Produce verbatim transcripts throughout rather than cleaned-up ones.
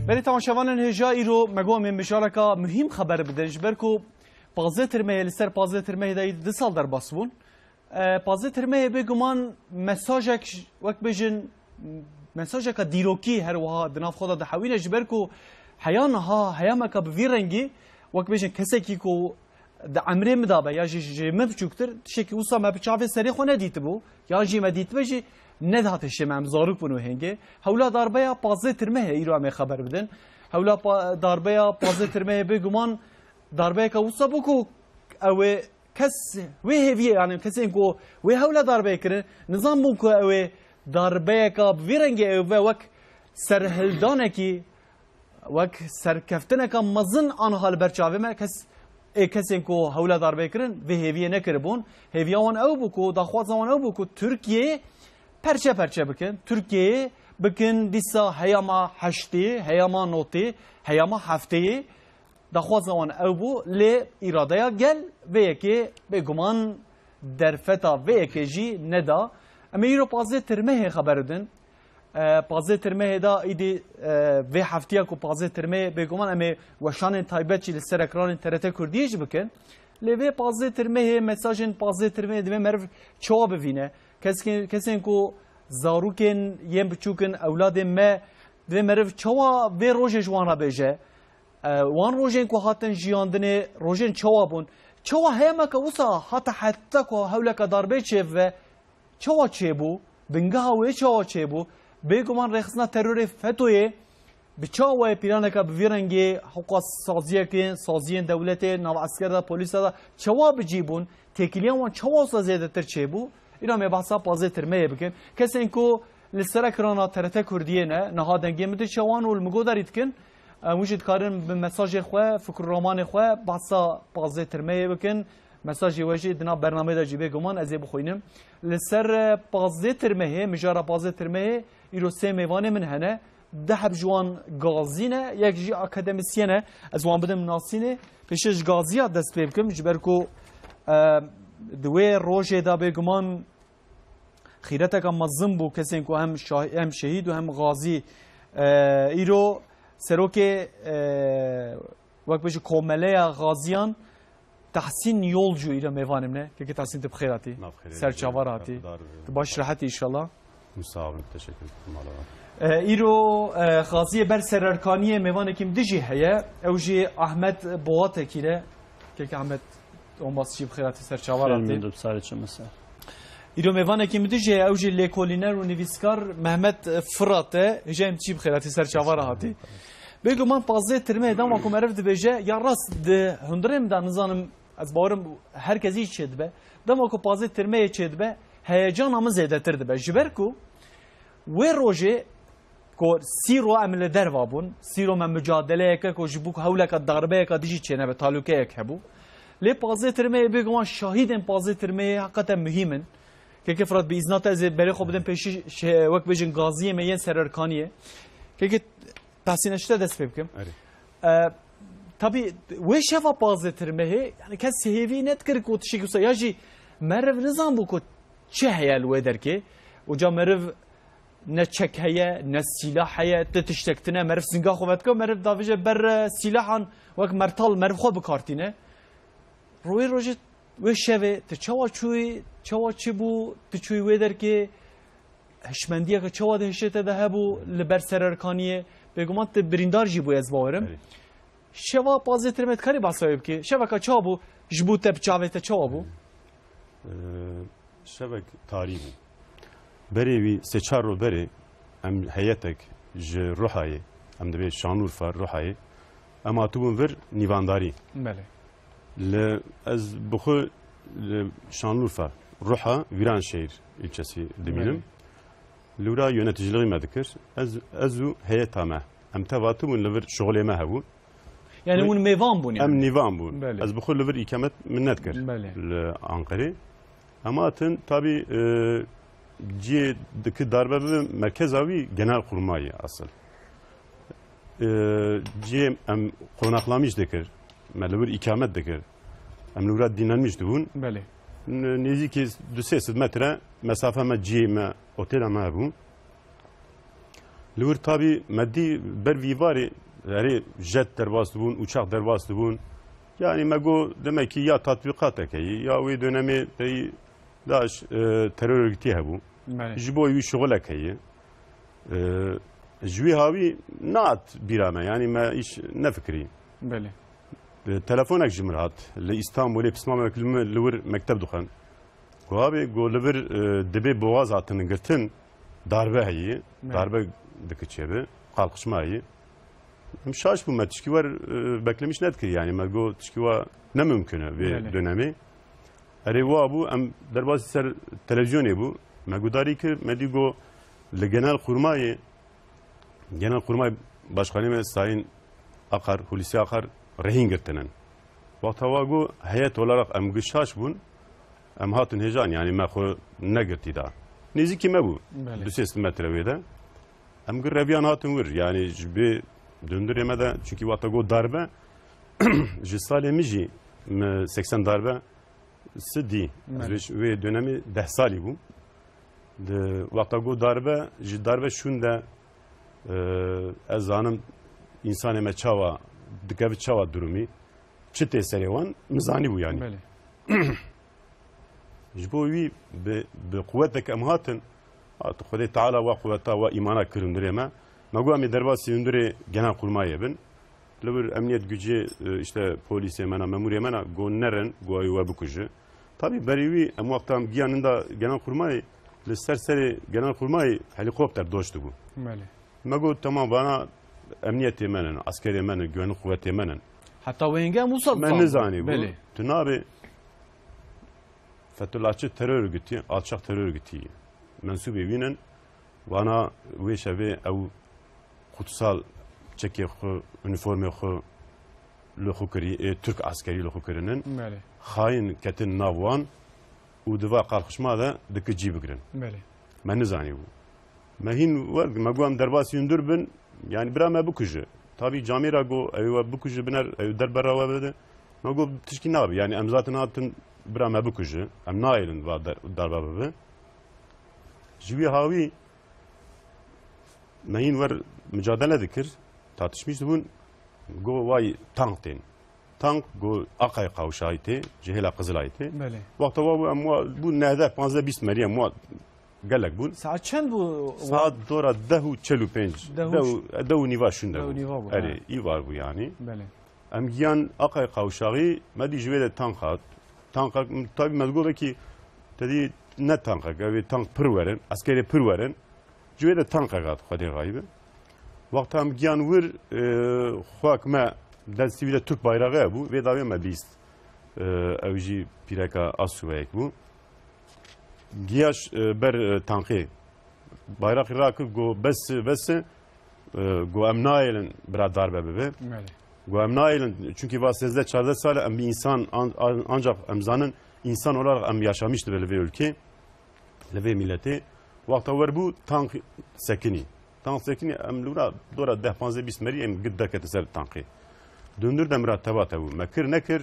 Belê temaşevanên hêja, îro me got em ê mijareka muhîm xeber bidin, ji ber ku pazdeh Tirmehê, li ser pazdeh Tirmehê de du sal derbas bûn. E, pazdeh Tirmehê bêguman mesajek, wek bêjin, mesajeka dîrokî her wiha di nav xwe de dihewîne, ji ber ku heya niha heyameka bi vî rengî, wek bêjin kesekî ku di emrê min de be ya jî ji min biçûktir, tiştekî wisa me bi çavê serê xwe nedîtibû, yan jî me dîtibe jî nedihate şê me, em zarok bûn wê hêngê. Hewla darbeya pazdeh Tirmehê îro em ê xeber bidin. Hewla pa-, darbeya pazdeh Tirmehê bêguman darbeyeke wisa bû ku ew ê kes wê hêviyê, yani kesên ku wê hewla darbeyê kirin, nizanbûn ku ew ê darbeyeka bi vî rengê ew ve wek serhildanekî, wek serkeftineka mezin aniha li ber çavê me, kes, ê kesên ku hewla darbeyê kirin, vê hêviyê nekiribûn. Hêviya wan ew bû ku, daxwaza wan ew bû ku Tirkiyeyê perçe perçe bikin. Tirkiyeyê bikin dîsa heyama heştê, heyama notê, heyama hefteyê. Daxwaza wan ew bû, lê îradeya gel vê yekê bêguman derfeta vê yekê jî neda. Em ê îro pazdeh Tirmehê xeber bidin. E, pazdeh Tirmehê de îdî, e, vê heftiya ku pazdeh Tirmehê bêguman em ê weşanên taybet jî li ser ekranên T R T Kurdiyê jî bikin. Lê vê pazdeh Tirmehê, mesajên pazdeh Tirmehê divê meriv çawa bivîne? Kesên, kesên ku zarokên yên biçûk in, ewladên me, divê meriv çawa vê rojê ji wan re bêje? E, wan rojên ku hatin jiyandinê, rojên çawa bûn? Çawa heyameke wisa hate heta ku hewleke darbê çêbibe? Çawa çêbû? Bingeha wê çawa çêbû? Bêguman rêxistina terorê fetoyê bi çawa ye planeke bi vî rengê hewqa saziyekê, saziyên dewletê, nav esker de, polîsa de çawa bi cî bûn? Têkiliya wan çawa wisa zêdetir çêbû? Îro em ê behsa pazdeh Tirmeyê bikin. Kesên ku li ser ekrana T R T Kurdiyê ne, niha dengê min diçe wan û li min godarî dikin. Em, hûn jî dikarin bi mesajê xwe, fikr û ramanê xwe behsa pazdeh Tirmeyê bikin. Mesajê we jî di nav bernameyê de jî bêguman ez ê bixwînim. Li ser, e, pazdeh Tirmehê, mijara pazdeh Tirmehê, îro sê mêvanê min hene. Du heb ji wan gazî ne, yek jî akademisyen e. Ez wan bidim nasînê. Pêşê ji gaziya dest pê bikim, ji ber ku, e, di wê rojê de bêguman xîreteke mezin bû kesên ku hem şah-, hem şehîd û hem gazî. E, îro serokê, e, wek bêjî komeleya gaziyan Tahsîn Yolcu îro mêvanê min e. Kekê Tahsîn, tu bi xêr hatî. Nav xêrê. Ser çava re hatî. Berxudar be. Tu baş rehet î înşallah. Wisa abim, teşekkür ederim. Mala var. E, îro, e, gaziyê ber sererkaniyê mêvanekî min dijî heye. Ew jî Ahmet Boğatekî re. Kekê Ahmet, ombas çî bi xêr hatî, ser çava re hatî. Xêr mendû, sarê çi mese. Îro mêvanekî min dijî heye, ew jî lêkolîner û nivîskar Mehmet Firat e. Hêja em çî bi xêr hatî, ser çava re hatî. Bêguman pazdeh Tirmeyê dema ku meriv dibêje, ya rast di hundirê min de nizanim, ez bawerim her kesî çêdibe. Dema ku pazdeh Tirmeyê çêdibe, heyecana min zêdetir dibe. Ji ber ku wê rojê ku sîro em li derva bûn, sîro me mucadeleyeke ku ji bo hewleke darbeyeke dijî çênebe, talûkeyek hebû. Lê pazdeh Tirmeyê bêguman şahîdên pazdeh Tirmeyê heqeten muhîm in. Kekê Firat, bi îzna te ez ê berê xwe bidim pêşî şe-, wek bêjin gaziyê me yên sererkaniyê. Kekê Tahsîn, ez ji te dest pê bikim. Erê. E, tabî wê şeva pazdeh Tirmehê, yani kes hêvî nedikir ku tiştekî wisa, ya jî meriv nizanbû ku çi heye li wê derkê. Uca meriv ne çek heye, ne sîlah heye, ti tiştek tine, meriv singa xwe vedike, meriv davêje ber, e, sîlahan wek mertal meriv xwe bikartîne. Rûyê rojê wê şevê, tu çawa çûyî, çawa çi bû, tu çûyî wê derkê, hişmendiyeke çawa di hişê te de hebû li ber sererkaniyê, bêguman tu birîndar jî bûyî, ez bawerim. Erê. Şeva pazdeh Tirmehê dikarî behsa wê bikî? Şeveka çawa bû? Ji bo te, bi çavê te çawa bû? Ee, şevek tarî bû. Berê wî sê çar roj berê em heyetek ji Ruhayê, em dibê Şanlurfa, Ruhayê, em hatibûn vir nîvandarî. Belê. Li, ez bi xwe li Şanlurfa, Ruha, Vîranşehir ilçesi dimînim. Belê. Li wira yöneticiliğî me dikir. Ez, ez û heyeta me. Em tev hatibûn, li vir şixulê me hebû. Yani hûn mêvan bûn yani? Em nîvan bûn. Belê. Ez bi xwe li vir îkamet min nedikir. Belê. Li Anqerê. Em hatin, tabî, e, cihê dikir darbe bibe, merkeza wî Genelkurmayê asıl. E, cihê em qonaxlamîş dikir, me li wir îkamet dikir. Em li wira dinlenmiş dibûn. Belê. N-, nêzîkî du sê sed metre mesafe me, cihê me, otela me hebû. Li wir tabî me dî ber vî varê erê jet derbas dibûn, uçax derbas dibûn. Yanî me got demekî ya tatbîqatek heye, ya wê dönemê pey DAIŞ, e, terör örgütî hebû. Belê. Ji bo wî şixulek heye. E, ji wî hawî nehat bîra me, yanî me îş nefikirî. Belê. E, telefonek ji min hat. Li Îstanbulê pismamê wek li min li wir mekteb dixwend. Got, "Abi," got, "li vir, e, dibê boğaz hatin girtin, darbe heye, Belê. darbe dike çêbi, qalqişma heye." Em şaş bû, me tişkî wer, e, beklemiş nedikir, yani me got, "Tişkî wa ne mümkün e vê Belê. dönemê." Erê wa bû, em derbasî ser televizyonê bû. Me gudarî kir, me dî got, li Genelkurmayê, Genelkurmay Başkanê me Sayın Akar, Hulusi Akar rehîn girtinin. Wexta wa got, heyet olarak em gi şaş bûn, em hatin hêjan, yani me xwe negirtî da. Nêzîkî me bû, Belê. du sês metre wê de. Em gi reviyan hatin wir, yani ji bê dundurê me de, çünkü wexta got darbe, ji salê min jî, me seksen darbe, Sidî, ez Belê. vê, wê dönemî deh salî bû. Di wexta got darbe, ji darbe şûn de, e, ez zanim însanê me çawa dikeve, çawa durumî, çi tê serê wan, min zanîbû yani. Belê. Ji bo wî bi, bi quwetek em hatin, hat Xwedê Teala wa quweta, wa îmana kir hundirê me. Me got em ê derbasî hundirê Genelkurmayê bin. Li wir emniyet gücü, e, işte polîsê me ne, memûrê me ne, got nerin, got ew we bikuje. Tabî berî wî em wexta em giyan ninda Genelkurmayê, li ser serê Genelkurmayê helîkopter doş dibû. Belê. Me got, "Tamam, vana emniyetê me ne, eskerê me ne, güvenlik quwetê me ne." Heta wênge em wisa Me dizanibû. nizanî bû. Belê. Tu nabê Fethullahçı terör örgütü, alçak terör örgütü. Mensûbê wî nin. Vana wê şevê ew kutsal çekê xwe, uniformê xwe li xwe kirî, ê Türk askerî li xwe kirinin. Belê. Xayin ketin nav wan û di va qalxişma de dike cî bigirin. Belê. Me nizanî bû. Me hîn wer, me got em derbasî hundir bin, yani bira me bikuje. Tabî camêra got, ew we bikuje biner, ew derbera we bide. Me got tişkî nabe, yani em zaten hatin bira me bikuje. Em nayêlin va der-, darbe bibe. Ji wî hawî me hîn wer mücadele dikir, tartışmış dibûn, got, "Vay tank tên." Tank got, "Aqay Qawşayî tê, ji hêla Qizilay tê." Belê. Wexta wa bû, em wa bû nehdeh, panzdeh, bîst merî em wa gelek bûn. Saet çend bû? Saet dora deh û çel û pênc. Deh û Deh û, deh û nîva şûnde Deh û bû. nîva bû, Erê, ha. Î var bû yani. Belê. Em giyan Aqay Qawşaxî, me dî ji wê de tank hat. Tank hat, tabî me digot belkî te dî ne tankek, ev ê tank pir werin, eskerê pir werin. Ji wê de tankek hat, Xwedê xayî be. Wexta em giyan wir, e, xwek me destî wî de Türk bayrağı hebû, vê dawê me bîst. E, ew jî pîreka asubeyek bû. Giyaş, e, ber, e, tankê. Bayraqî rakir, got, "Bes, bes." E, got, "Em nayêlin bira darbe bibe." Belê. Got, "Em nayêlin, çünkü va sêzdeh çardeh sal e em bir insan, an-, an-, ancak em zanin, insan olarak em yaşamış dibe li vê ülke, li vê milletê." Wexta wer bû, tank sekinî. Tank sekinî, em li wira dora deh, panzdeh, bîst merî em gid derketin ser tankê. Döndür de miratebat hebû. Me kir nekir,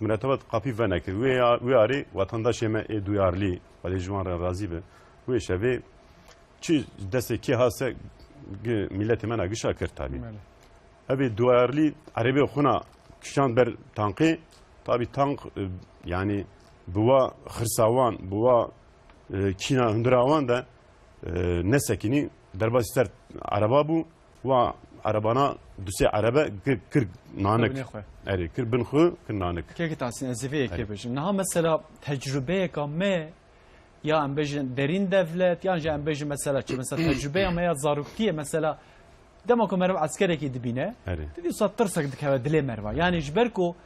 miratebat kapî venekir. Wê ya-, wê arê vatandaşê me ê duyarlî, Xwedê ji wan re razî be, wê şevê çi destê kê hase gi-, milletê me na gişa kir tabî. Belê. Ev ê duyarlî erebê xwe na kişand ber tankê, tabî tank, e, yani bi wa xirsa wan, bi wa, e, kîna hundira wan de, e, nesekinî, derbasî ser ereba bû, wa erebana du sê erebe kir, kir nanik. Xwe binê xwe. Erê, kir bin xwe, kir nanik. Kekê Tahsîn, ez ê vê yekê Erê. bêjim. Niha mesela tecrubeyeka me, ya em bêjin derîn devlet, yan jî em bêjin mesela çi, mesela tecrûbeya me ya zaroktiyê, mesela dema ku meriv eskerekî dibîne, Erê. tu dîsa tirsek dikeve dilê meriva. Yani ji ber ku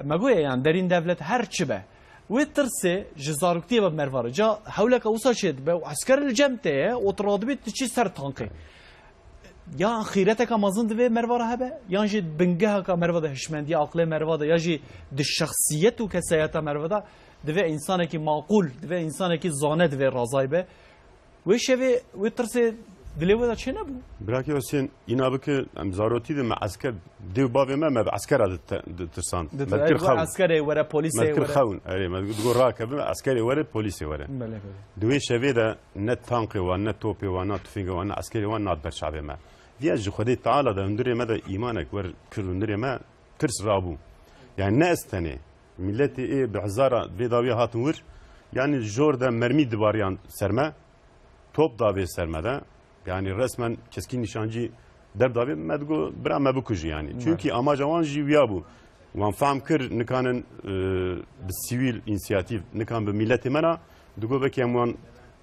me goye, yani derîn devlet her çi be, wê tirsê ji zaroktiyê ve meriva re. Ca hewleke wisa çê dibe û esker li cem te ye û tu radibî tu çî ser tankê. Ya xîreteka mezin divê merva re hebe, yan jî bingeheka merva de, hişmendiya aqlê merva de, ya jî di şexsiyet û kesayeta merva de divê însanekî maqûl, divê însanekî zane divê razayî be. Wê şevê, wê tirsê Dilê we de çê nebû? Birakê Husên, îna bike, em zarotî de me esker, dê û bavê me, me bi eskera ditirsan. Me dikir xewn. Eskerê were, polîsê were. Me dikir xewn. Erê, me digo rakevin, eskerê were, polîsê were. Belê, belê. Di wê şevê de ne tankê wan, ne topê wan, ne tufêngê wan, ne eskerê wan nat ber çavê me. Viya ji Xwedê Teala de hundirê me de îmanek wer kir hundirê me tirs rabû. Yani ne ez tenê. Miletê ê bi hezara vê dawiyê hatin wir. Yani jor de mermî dibariyan ser me. Top davê ser me de. Yani resmen keskîn nîşancî derdavê me digo bira me bikujî yani. Çünkü amaca wan jî wiya bû. Wan fehm kir nikanin, e, bi sivîl inisiyatif, nikan bi miletê me re digo belkî em wan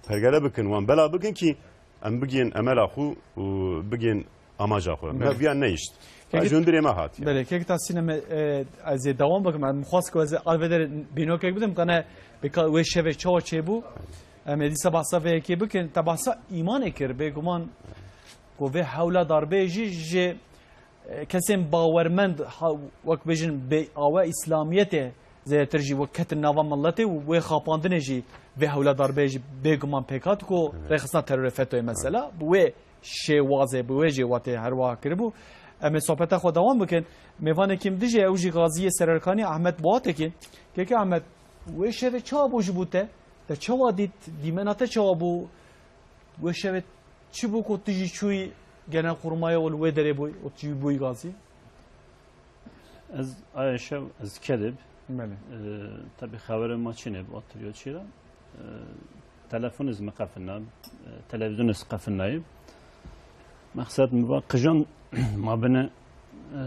pergere bikin, wan bela bikin ki em bigên emela xwe û bigên amaca xwe. Me viya neyişt. Kekî, ji hundirê me hatiye. Belê, kek Tasîne me, e, ez ê dewam bikim. Em xwest ku ez ê alvê derê bînokek bidim, kane bika wê şevê çawa çêbû. Em ê dîsa behsa vê yekê bikin. Te behsa îmanê kir, bêguman ku vê hewla darbeyê jî ji, e, kesên bawermend, ha, wek bêjin bê awe îslamiyetê zêdetir jî wek ketin nava miletê û wê xapandinê jî vê hewla darbeyê jî bêguman pêk hat ku rêxistina terorê fetoyê mesela bi wê şêwazê, bi wê jêwatê her wiha kiribû. Em ê sohbeta xwe dewam bikin. Mêvanekî min dijî ew jî gaziyê Sererkanî Ahmet Boğatekî. Keke Ahmet, wê şevê çawa bû ji bo te? Te çawa dît? Dîmena te çawa bû? Wê şevê çi bû ku tu jî çûyî Genelkurmayê û li wê derê bûyî û tu jî bûyî gazî? Ez aya şev ez kedib. Belê. Ee, tabii xeberê ma çinê bi oturuyor çira. Ee, telefon iz mi qefinna, e, televizyon iz qefinnayib. Maqsed mi va qijon ma bine, e,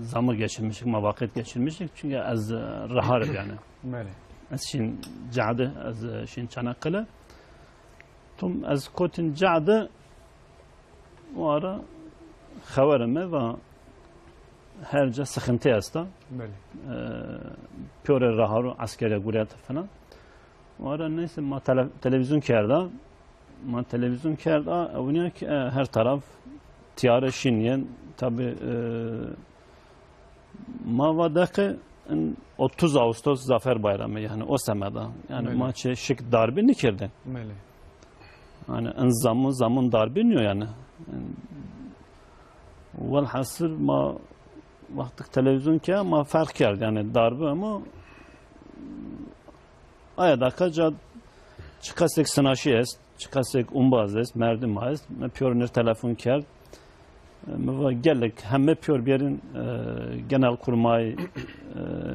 zaman geçirmiştik, ma vakit geçirmiştik. Çünkü ez, e, raharib yani. Belê. Ez şin Cade, ez, e, şin Çanakkale. Tum ez kotin Cade, o ara xeberê me va her ca sıkıntı esta. Belê. Ee, piyore raharu askeriya guriyata falan. O ara neyse ma tele-, televizyon kerda. Ma televizyon kerda, evniya ki, e, her taraf tiyare şiniyen. Tabi, e, Ma va deqe in otuz Ağustos Zafer Bayramı, yani o semeda. Yani ma çe şik darbe nikirde. Belê. Yani in zamun zamun darbe niyo yani. Welhasil ma wextik televizyon ke ma ferq kerd yani darbe ama aya daka ca çiqasek sinaşi est. Çiqasek umbaz est, merdim est, me piyor nir telefon kerd. Me va gelek heme piyor bierin, e, Genelkurmay, e,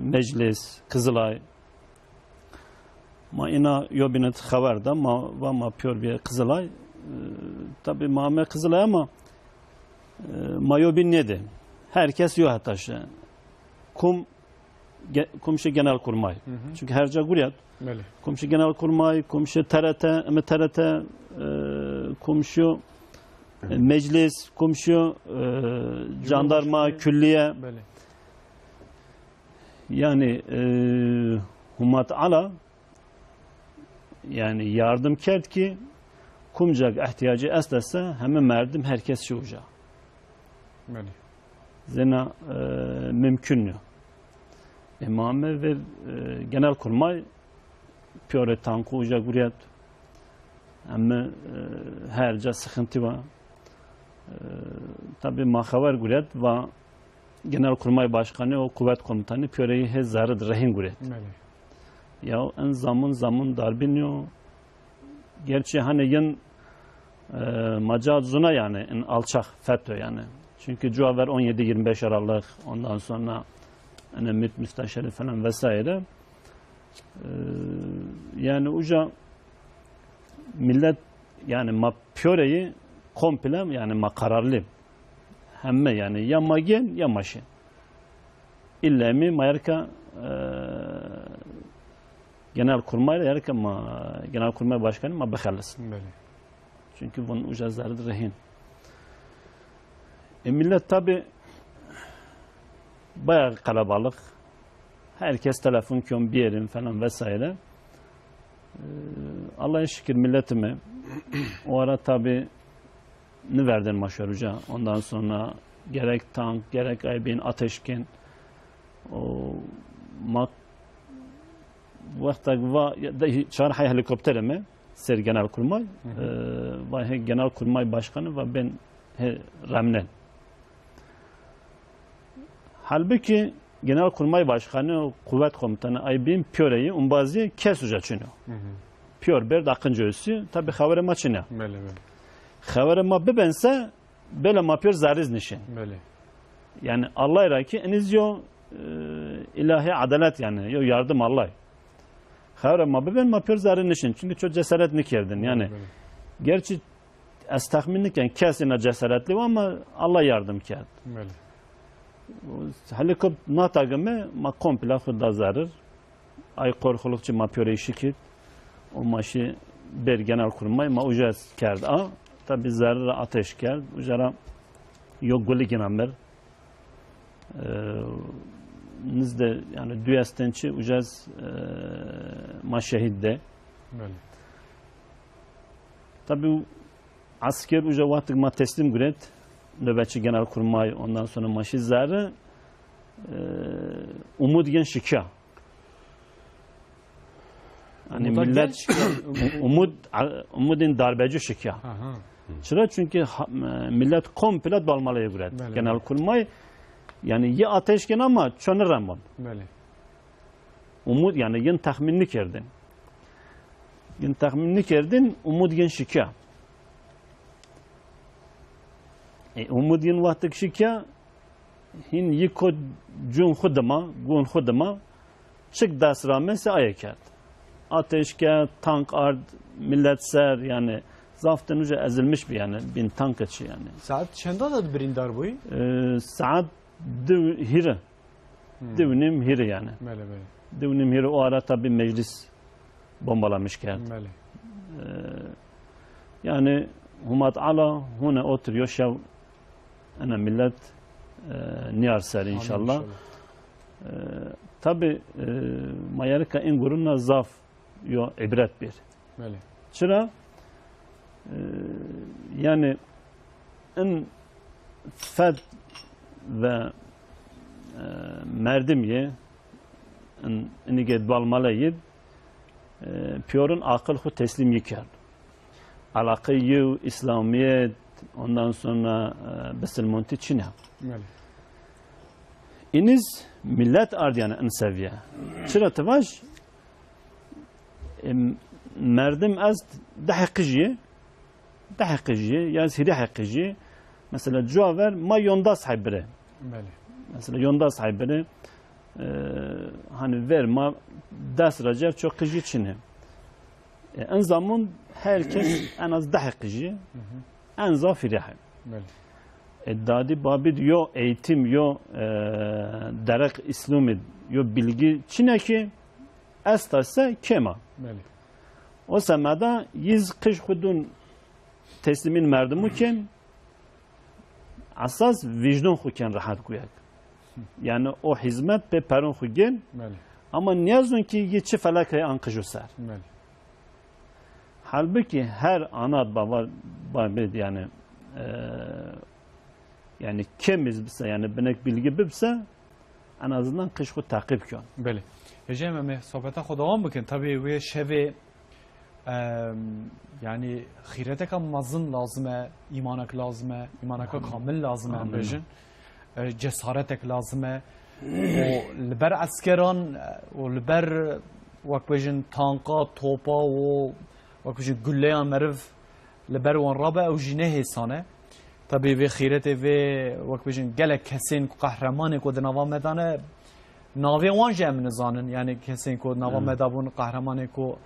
Meclis, Kızılay. Ma ina yo binet xeber da, ma va ma piyor bier Kızılay. E, tabi ma me Kızılay ama, e, ma yo bin nedi. Herkes yo hetaşe. Kum ge-, komşu Genelkurmay. Hı hı. Çünkü her ca guriyat. Belê. Komşu Genelkurmay, komşu T R T, mi T R T, e, komşu, e, Meclis, komşu, e, jandarma, külliye. Belê. Yani, e, Humat Ala, yani yardım kerd ki kumcak ihtiyacı estese heme merdim herkes şu uca. Belê. Zena, e, mümkün nîyo. E, ma me ver, e, Genelkurmay piyore tanku uca guriyat. Ama, e, her ca sıkıntı var. E, tabi ma xeber guriyat va Genelkurmay Başkanı o kuvvet komutanı piyoreyi he zarid rehin guriyat. Belê. Ya en zamun zamun darbin yo. Gerçi hani yin, e, maca zuna yani, in alçak FETÖ yani. Çünkü cuaver on yedi yirmi beş Aralık, ondan sonra hani MİT müsteşarı falan vesaire. E, yani uca millet yani ma piyoreyi komple yani ma kararlı. Hemme yani ya ma gen ya ma şin. İlle mi ma yerka, e, Genelkurmay yerka ma, Genelkurmay Başkanı ma bixellisin. Belê. Çünkü bunun uca zerrî rehin. E, millet tabi bayağı kalabalık. Herkes telefon kiyon bir yerin falan vesaire. E, Allah'a şükür milletimi o ara tabi niverdin maşeruca. Ondan sonra gerek tank, gerek aybin, ateşkin. O ma wextek va, ya, de, çar hay helikoptere me. Ser Genelkurmay, Hı hı. e, va hê Genelkurmay Başkanı va bên hê remnen. Halbuki Genelkurmay Başkanı, Kuvvet Komutanı ay bîn piyoreyî, umbazî kes uca çino. Hı hı. Piyor berd aqince üstü, tabi xevere ma çine. Belê, belê. Xevere ma bibense, bela ma piyor zariz nişin. Belê. Yani Allah ra ki eniz yo, e, ilahi adalet yani, yo yardım Allah. Xevere ma biben ma piyor zariz nişin. Çünkü çok cesaret nikerdin. Yani Belê, belê. Gerçi ez tahmin niken kesina cesaretli ama Allah yardım kerd. Belê. Helikopter nata gime ma komple xud da zarir. Ay korkulukçi ma piyorê şikit. O maşi ber Genelkurmay ma ucaz kerd a. Tabi zarira ateş kerd. Ucara yok guli gina mir. E, nizde yani duyesten çi ucaz, e, ma şehit de. Belê. Tabi asker uca vaktik ma teslim guret. Nöbetçi Genelkurmay, ondan sonra maşi zari, e, umut gen şikya. Yani Umuda millet genç umut, umudin darbeci şikya. Aha. Çıra çünkü ha-, e, millet komple balmalaya guret. Belê, belê. Genelkurmay yani yi ateş gen ama çonı ramon. Belê. Umut yani yin tahmin nikerdin. Yin tahmin nikerdin, umut yin şikya. E, umut yin vaktik şikya, hin yi ko cun xu dima, gun xu dima, çık dest rame se aye kerd. Ateş kerd, tank ard, millet ser, yani zaften uca ezilmiş bir yani, bin tank çi yani. Saet çenda da birîndar bûyî? E, saet du hîre. Hmm. Div nîm hîre yani. Belê, belê. Div nîm hîre o ara tabi meclis bombalamış kerd. Belê. E, yani Humat Ala hune otur yo şev ene millet, e, niyar ser Amin inşallah. inşallah. E, tabi, e, mayarika in guruna zaf yo ibret bir. Belê. Çira? E, yani in fed ve, e, merdim ye, in, inige balmale ye, e, piyorun aqil xu teslim yi kerd. Alaqe yew İslamiyet, ondan sonra, e, bisilmonti çine. Belê. İniz millet ardiyane in seviye. Çira tivaj? E, merdim ez deh qijî, deh qijî, ya ez hîrê qijî. Mesela cuwa ver ma yonda sahibire. Belê. Mesela yonda sahibire, e, hani ver ma dest racer çok qijî çine. E, en zaman herkes en az deh qijî, Hı hı. en zaf hîrê. Belê. E, dadî babî yo eğitim, yo, e, derek İslami, yo bilgi çine ki, Esta se kema. Belê. O semeda yiz qij xudun teslimîn merdimu ken, esas vicdon xu ken rahat guyek. Yani o hizmet pe perun xu gen, Belê. ama niyazun ki yi çi felakay an qiju ser. Belê. Halbuki her anat baba, baba yani, e, yani kemiz bise, yani binek bilgi bibse, en azından qij xu taqib kön. Belê. Hêjayê me, me sohbeta xwe dewam bikin. Tabii wê şevê, em, yani xîreteka mezin lazim e, îmanek lazim e, îmaneka Amin. kamil lazim e, em Amin. bêjin. E, cesaretek lazim e. Û li ber eskeran, e, û li ber, wek bêjin, tanka, topa û, wek bêjin, gulleya meriv li ber wan rabe, ew jî ne hêsan e. Tabii vê xîretê vê, wek bêjin, gelek kesên ku qehremanê ku di nava me de ne, navê wan jî em nizanin. Yani kesên ku nava Hmm. me de bûn, qehremanê ku,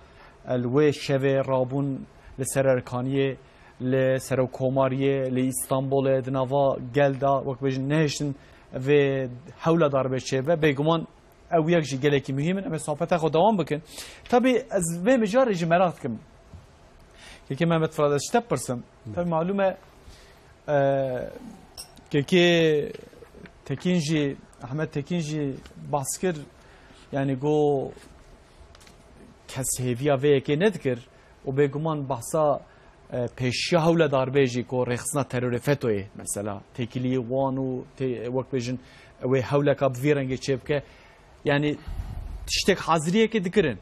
e, li wê şevê rabûn li ser Erkaniyê, li Serokkomariyê, li Îstanbulê, di nava gel de, wek bêjin, nehiştin vê hewla darbê çêbe. Bêguman ew yek jî gelekî muhîm in. Em ê sohbeta xwe dewam bikin. Tabii ez vê mijarê jî meraq dikim. Kekê Mehmet Firat, ez ji te pirsim. Tabii malûm e, e, Kekê Tekîn jî, Ehmed Tekîn jî bahs kir, yani got kes hêviya vê yekê nedikir û bêguman bahsa, e, pêşiya hewla darbê jî ku rêxistina terorê fetoyê, mesela, têkiliyê wan û tê-, wek bêjin, wê hewleka bi vî rengê çêbike. Yani tiştek haziriyekê dikirin.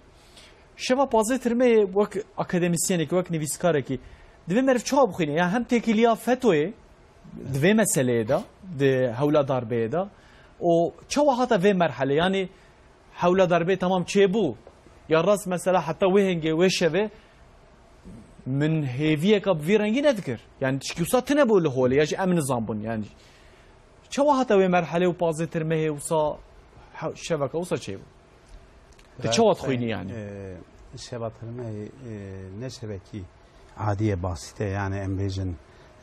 Şeva pazdeh Tirmeyê wek akademisyenekî, wek nivîskarekî divê meriv çawa bixwîne? Yani hem têkiliya fetoyê di vê meseleyê de, di hewla darbeyê de û çawa hata vê merhelê? Yani hewla darbeyê temam çêbû? Ya rast mesela heta wê hingê, wê şevê min hêviyeka bi vî rengî nedikir. Yani tişkî wisa tine bû li holê, ya jî em nizanbûn yani. Çawa hata wê merhelê û pazdeh Tirmeyê wisa he-, şeveka wisa çêbû? Te çawa dixwînî yani? E, şeva Tirmeyê, e, ne şevekî adî ye, basît e, yani em bêjin,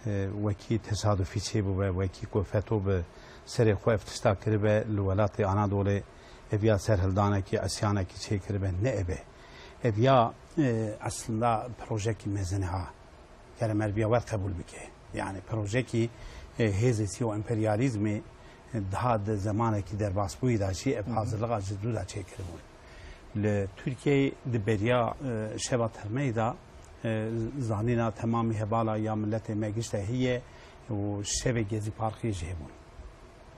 e, wekî tesadufî çêbûbe, wekî ku feto bi serê xwe ev tişta kiribe, li welatê Anadolê ev ya serhildanekî, isyanekî çêkiribe, ne ebe. Ev ya, e, aslında projekî mezin e ha. Gere merviya wer qebûl bike. Yani projekî, e, hêzê sî û emperyalîzmê, e, daha di zemanekî derbasbûyî de jî ev hazirlixa ji dû de çêkiribûn. Li Tirkiyeyê di beriya, e, şeva Tirmeyê de, e, zanîna temamî hevala ya miletê me gişte heye û şevê Gezi Parkê jî hebûn.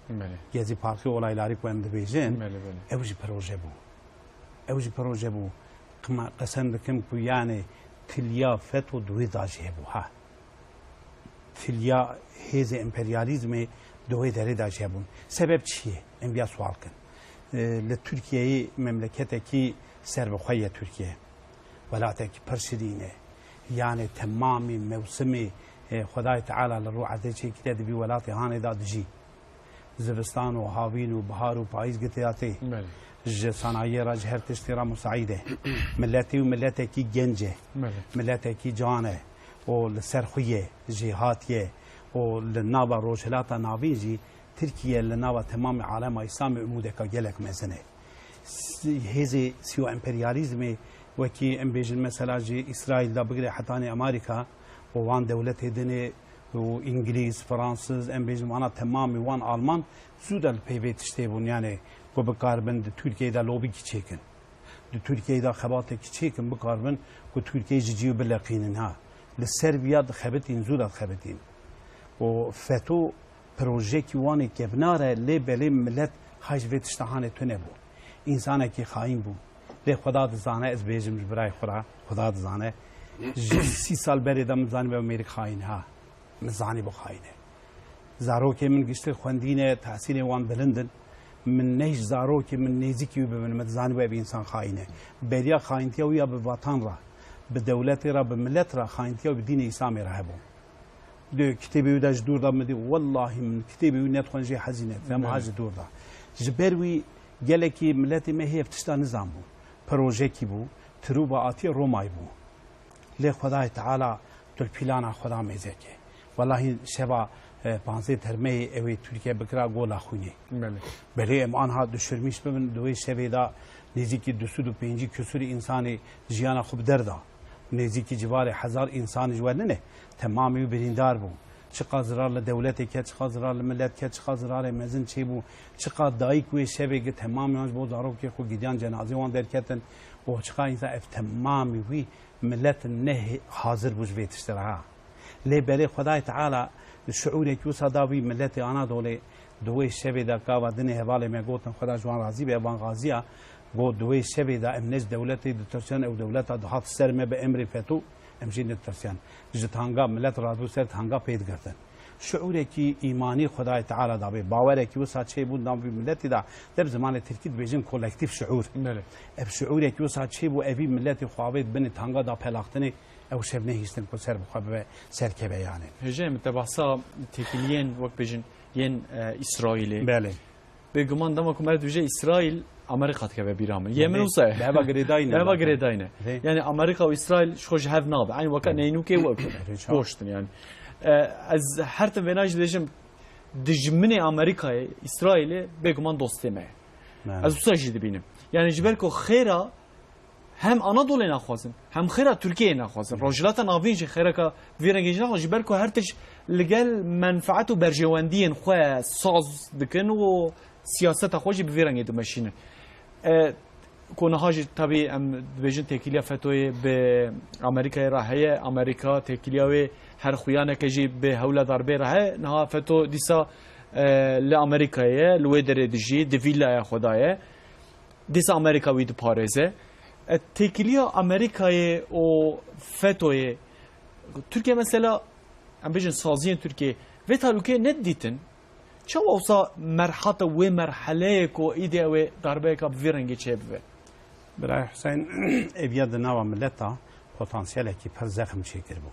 Belê. Gezi Parkê olaylarî ku em dibêjin, Belê, belê. ew jî proje bû. Ew jî proje bû. Qima-, qesem dikim ku yani tiliya feto di wê de jî hebû, ha. Tiliya hêzê emperyalîzmê di wê derê de jî hebûn. Sebeb çi ye? Em viya sual kin. E, li Tirkiyeyê memleketekî serbixwe ye Tirkiye. Welatekî pir şirîn e. Yani temamî mewsimê, e, Xwedayê Teala li rû erdê çêkiriye di vî welatê hanê de dijî. Zivistan û havîn û bihar û payîz gitiya tê. Belê. Ji sanayiyê re, ji her tiştî re musaîd e. Miletî û miletekî genc e. Belê. Miletekî can e. Û li ser xwe ye, jêhatî ye. Û li nava Rojhilata Navîn jî Tirkiye li nava temamê alema Îslamê umûdeka gelek mezin e. S-, hêzê sî û emperyalîzmê wekî em bêjin mesela ji Îsraîl de bigire hetanê Amerîka û wan dewletê dinê û Îngilîz, Fransiz, em bêjin vana temamî wan Alman zû de li pey vê tiştê bûn, yani ku bikaribin di Tirkiyeyê de lobîkî çêkin. Di Tirkiyeyê de xebatekî çêkin, bikaribin ku Tirkiye ji cî bileqînin ha. Li ser viya dixebitîn, zû de dixebitîn. Û feto projeyekî wan ê kevnar e, lê belê milet hay ji vê tişta hanê tune bû. Însanekî xayîn bû. Lê Xweda dizane, ez bêjim ji birayê xwe re, Xweda dizane. Ji sî sal berê de min zanî be mêrik xayîn ha. Min zanî bû xayîn e. Zarokê min giştî xwendîne, tehsîlê wan bilind in. Min ne hîç zarokê min nêzîkî wî bibin, min dizanî bû ev însan xayîn e. Beriya xayîntiya wî ya bi vatan re, bi dewletê re, bi milet re, xayîntiya wî bi dînê Îslamê re hebû. Di kitêbê wî de ji dûr de min dî, wellahî min kitêbê wî nedixwend jê hezî nedim, ha ji dûr de. Ji ber wî gelekî miletê me hê ev tişta nizanbû. Projekî bû, tirûba atiye Romayê bû. Lê Xwedayê Teala tu li pîlana Xweda mêzeke. Wellahî şeva, e, panzdeh Termeyê ew ê Tirkiye bikira gola xwînê. Belê. Belê em anha duşirmîş bibin, di wê şevê de nêzîkî du sed û pêncî küsur însanê jiyana xwe bi der da. Nêzîkî civarê hezar însanê ji we nine, temamê wî birîndar bû. Çiqa zirar li dewletê ket, çiqa zirar li milet ket, çiqa zirarê mezin çêbû, çiqa dayik wê şevê gi temamê wan ji bo zarokê xwe gidiyan cenazê wan derketin û çiqa însan ev temamî wî milet ne hazir bû ji vê tiştê re ha. Lê belê Xwedayê Teala şiûrekî wisa da vî miletê Anadolê, di wê şevê de gava dinê hevalê me gotin, Xweda ji wan razî be, van gaziya, got, di wê şevê de em ne ji dewletê ditirsiyan, ew dewleta dihat ser me bi emrê feto, em jî netirsiyan. Ji tanga milet radibû ser tanga pê digirtin. Şiûrekî îmanî Xwedayê Teala dabê. Bawerekî wisa çêbû nav vî miletî de, de bi zimanê tirkî dibêjin kolektîf şiûr. Belê. Ev şiûrekî wisa çêbû, evî miletî xwe avêt binê tanga da pelaxtinê, ew şev nehîstin ku ser bi xwe bibe, serkeve yanê. Hêjayê min te behsa têkiliyên, wek bêjin, yên, e, Îsraîlê. Belê. Bêguman dema ku meriv dibêje Îsraîl, Amerîka dikeve bîra min. Yê min wisa ye. Bi heva girêdayî ne. Bi heva girêdayî ne. Rê. Yani Amerîka û Îsraîl ji xwe ji hev nabe. Eynî weka neynûkê wek. Rê çawa? Goşt in yani. E, ez her tim vêna jî dibêjim, dijminê Amerîkayê, Îsraîlê bêguman dostê me ye. Ne. Ez wisa jî dibînim. Yani ji ber ku xêra hem Anadolê naxwazin, hem xêra Tirkiyeyê naxwazin. Rojhilata Navîn jî xêreka vî rengê jî naxwazin. Ji ber ku her tişt li gel menfaet û berjewendiyên xwe saz dikin û siyaseta xwe jî bi vî rengê dimeşînin. E, ku niha jî tabî em dibêjin têkiliya fetoyê bi Amerîkayê re heye. Amerîka têkiliya wê her xuyaneke jî bi hewla darbê re heye. Niha feto dîsa, e, li Amerîkayê ye, li wê derê dijî, di vîllaya xwe de ye. Dîsa Amerîka wî diparêze. E, têkiliya Amerîkayê û fetoyê, Tirkiye mesela, em bêjin saziyên Tirkiye, vê talûkê nedidîtin. Çawa wisa merhata wê merheleyê ku îdî ew ê darbeyeka bi vî rengî çêbibe? Birayê Huseyîn, eviya di nava mileta potansiyelekî pir zexm çêkiribû.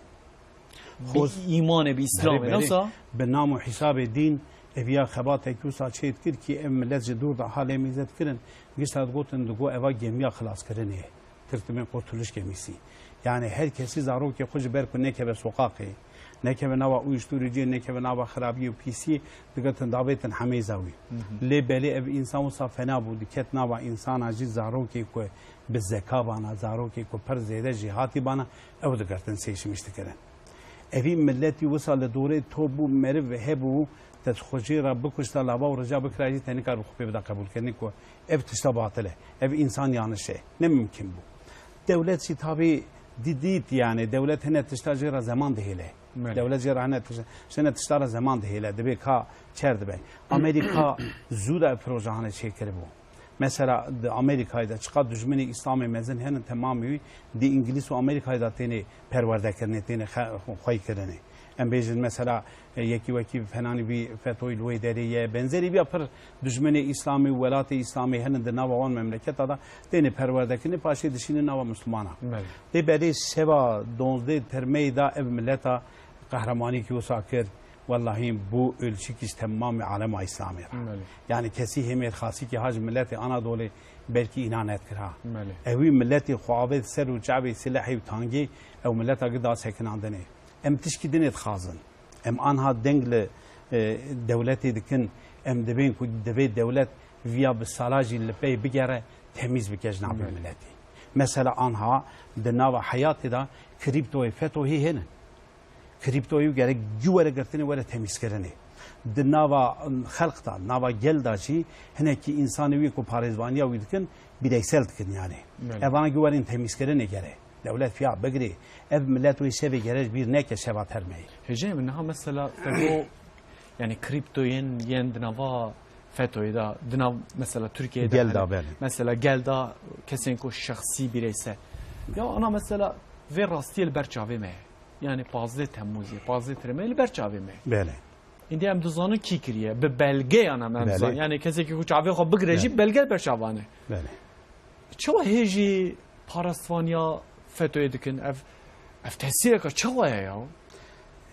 Bi Xo- îmanê, bi Îslamê, Berê, berê, wisa? Bi nam û hîsabê dîn, eviya xebatekî wisa çê dikir kî ev milet ji dûr de halê mîze dikirin, gişta digotin digo eva gemiya xilaskirinê ye. Tirtimên Kurtuluş Gemisi. Yani her kesî zarokê xwe ji ber ku nekeve soqaqê, nekeve nava uyuşturuciyê, nekeve nava xirabiyê û pîsiyê, digotin davêtin hemêza wî. Hı hı. Lê belê ev însan wisa fena bû, diket nava însana jî zarokê ku bi zeka bana, zarokê ku pir zêde jêhatî bana, ew digirtin sêşmiş dikirin. Evî miletî wisa li dorê top bû, meriv hebû, te xwe jê re bikuşta, lava û rija bikira jî te nikar bi xwe pê bida qebûlkirinê ku ev tişta batil e, ev însan yanlış e, ne mimkin bû. Dewlet jî tabî dî-, dît, yani dewlet hine tişta jê re zeman dihêle. Belê. Dewlet jê re hine tişta, hine tişta re zeman dihêle, dibê ka çer dibe. Amerîka zû de ev proje hane çêkiribû. Mesela di Amerîkayê de çiqas dijminê Îslamê mezin hene, temamê wî di Îngilîz û Amerîkayê de têne perwerdekirinê, têne xe-, xweykirinê. Em bêjin mesela, e, yekî wekî fenanî vî fetoyî li wê derê ye. Benzerî vîya pir dijminê Îslamê û welatê Îslamê hene di nava wan memleketa de têne perwerdekirinê, paşê dişînin nava Mislimana. Belê. Lê berê şeva donzdeh termeyê de ev mileta qehremanîkî wisa kir. Wellahî bû ölçîkî ji temamê alema Îslamê re. Belê. Yani kesî hê mêrxasîkî ha ji miletê Anadolê belkî îna nedikir ha. Belê. Ewî miletê xwe avêt ser û çavê silehê û tangê, ew mileta gi da sekinandinê. Em tişkî dinê dixwazin. Em anha deng li, e, dewletê dikin. Em dibên ku divê dewlet viya bi sala jî li pey bigere, temîz bike ji navê Belê. Miletê. Mesela anha di nava heyatê de krîptoyê, fetoyê hene. Krîptoyê gerek cû were girtinê, were temîzkirinê. Di nava xelq de, nava gel de jî hinekî însanê wî ku parêzvaniya wî dikin, bireysel dikin yani. Belê. Evana cû werin temîzkirinê gere. Dewlet fiya bigirê. Ev milet wê şevê gere ji bîr neke şeva termeyê. Hêjayê min niha mesela te got, yani krîptoyên yên di nava fetoyê de, di nav mesela Tirkiyeyê de Gel hene. De, belê. Mesela gel de kesên ku şexsî bireysel. Ya ana mesela vê rastiyê li ber çavê me ye. Yani pazdeh Temmuzê, pazdeh Tiremeyê li ber çavê me. Belê. Îndî em dizanin kî kiriye. Bi belgeyan em, em Belê. Dizanin. Yani kesekî ku çavê xwe bigire jî Belê. Belge li ber çavan e. Belê. Çawa hê jî parastvaniya fetoyê dikin? Ev, ev tesîreka çawa ye ya?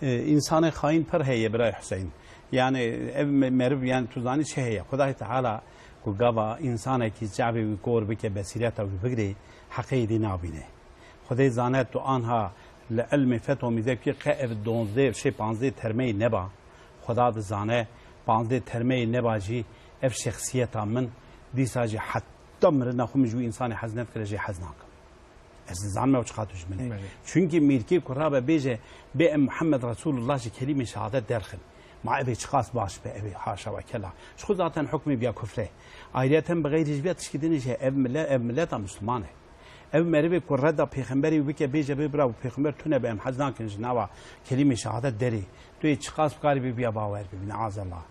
E, însanê xayîn pir heye, birayê Huseyîn. Yani ev me-, meriv, yani tu zanî çi heye? Xwedayê Teala ku gava însanekî çavê wî kor bike, besîreta wî bigirê, heqê dî nabîne. Xwedê zane tu anha li ilmê feto mîzekî qe ev donzdeh, şey, panzdeh termeyê neba. Xweda dizane, panzdeh termeyê neba jî ev şexsiyeta min dîsa jî heta mirina xwe min ji wî însanê hez nedikire, jê hez nakim. Ez dizanim ew çiqas dijmin e. Belê. Çunkî mîrkê ku rabe bêje, bê em Muhammed Resulullah ji kelîmê şehadet derxin. Ma ev ê çiqas baş be, ev ê haşa ve kela. Ji xwe zaten hukmê biya kufre. Ayriyeten bi xeyrî ji vê tişkî dinê jî ev mile-, ev mileta Misliman e. Ev merivê ku reda pêxemberê wî bike, bêje, bê bira, pêxember tune be, em hez nakin ji nava kelîmê şehadet derê. Tu yê çiqas bikarî bê biya bawer bibî, neazallah.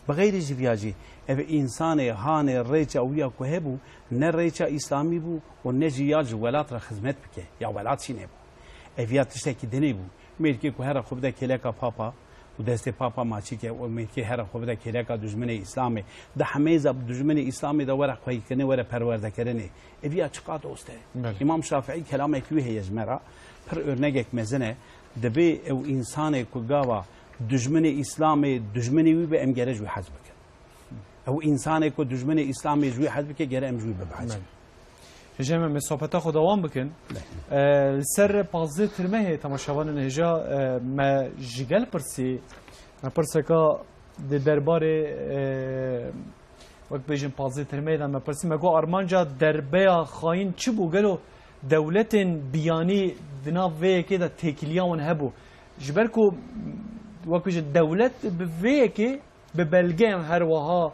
Bi xeyrî ji viya jî, ev însanê hanê rêça wî ya ku hebû, ne rêça îslamî bû û ne jî ya ji welat re xizmet bike, ya welat jî nebû. Ev ya tiştekî dinê bû. Mêrkê ku here xwe bide kêleka papa û destê papa maçî ke û mêrkê here xwe bide kêleka dijminê Îslamê, di hemêza dijminê Îslamê de were xweyîkirinê, were perwerdekirinê. Ev ya çiqa dost e. Belê. Îmam Şafîî kelamekî wî heye ji me re, pir örnegek mezin e. Dibê ew însanê ku gava dijminê Îslamê, dijminê wî be, em gere ji wî hez bikin. Ew însanê ku dijminê Îslamê ji wî hez bike, gere em ji wî bibehecin. Belê. Hêja me, me sohbeta xwe dewam bikin. Belê. E, li ser pazdeh tirmehê temaşevanên hêja, e, me ji gel pirsî, me pirseka di derbarê, e, wek bêjin pazdeh tirmehê de me pirsî, me got armanca derbeya xayîn çi bû? Gelo dewletên biyanî di nav vê yekê de têkiliya wan hebû? Ji ber ku wek bêjin dewlet bi vê yekê bi belgeyan her wiha,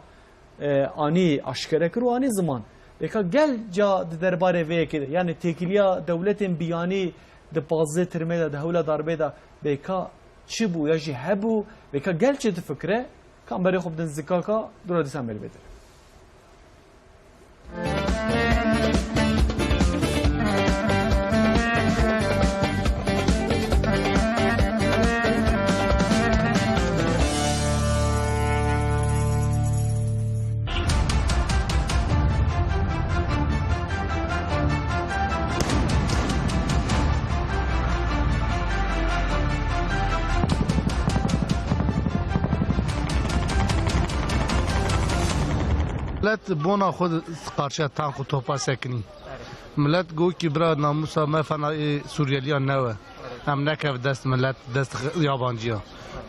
e, anî aşkere kir û anî ziman. Bêka gel ca di derbarê vê yekê de, yani têkiliya dewletên biyanî di pazdeh tirmê de, di hewla darbê de, bêka çi bû ya jî hebû, bêka gel çi difikire, ka em berê xwe bidin zikaka, dûra dîsa me li bê dire. Millet bona xwe qarşiya tank û topa sekinî. Millet got ki bira namûsa me fena ê Sûriyeliyan newe. Em nekev dest millet, dest yabanciya.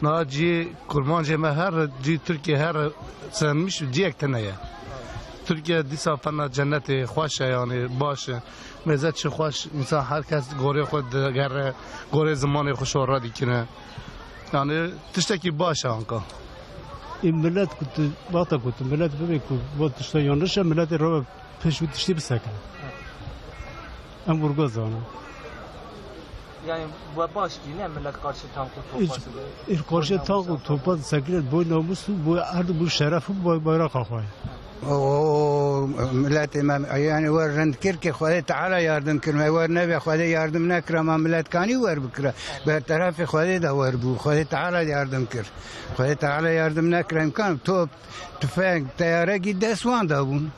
Niha cihê kurmancê me her cihê Tirkiye her senmiş cihek tune ye. Tirkiye dîsa fena cennetê xweş e, yani baş e. Mêze çi xweş, însan her kes gorê xwe digere, gorê zimanê xwe şora dikine. Yani tiştekî baş e anka. Ê millet ku tu, vata ku tu millet bibê ku van tişta yanlış e, milletê rave pêş wî tiştî bisekine. Em vurgu zanin. Yani we baş dîne millet karşı tank û topa Hiç, sibe? Hiç karşı tank û topa sekine, boy namus û boy erd û boy şeref û boy bayraqa xwe. O, o, miletê me, yani we rind kir ki Xwedê Teala yardım kir, me wer nebe Xwedê yardım nekira, ma milet kanî wer bikira. Berterafê Xwedê de wer bû, Xwedê Teala yardım kir. Xwedê Teala yardım nekira, imkan top, tüfeng, teyaregî dest wan de bûn.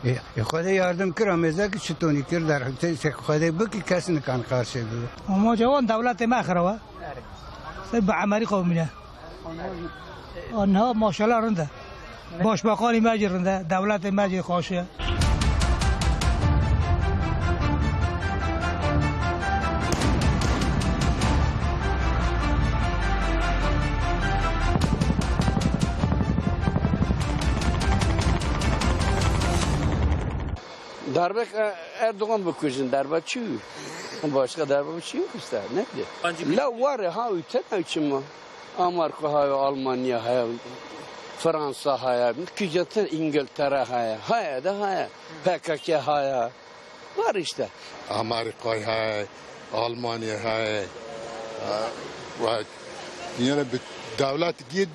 E, e, Xwedê yardım kir, amêze ki çitonî kir, der, te, te, Xwedê biki kes nikan karşê bibe. Ama cawan dewletê me xirawa. Se bi emerî qewmîne. Anha maşallah rind e. Başbakanî me jî rind e, dewletê me jî xweş e. Darbe, e, Erdoğan bikujin, darbe çi? Başka darbe bir şey yok işte, ne bileyim. La var ha, ülke ne için mi? Amerika haya, Almanya haya, Fransa haya, kî zaten İngiltere haya, haya da haya, P K K haya. Var işte. Amerika haya, Almanya haya. Vay. Yine bir devlet git,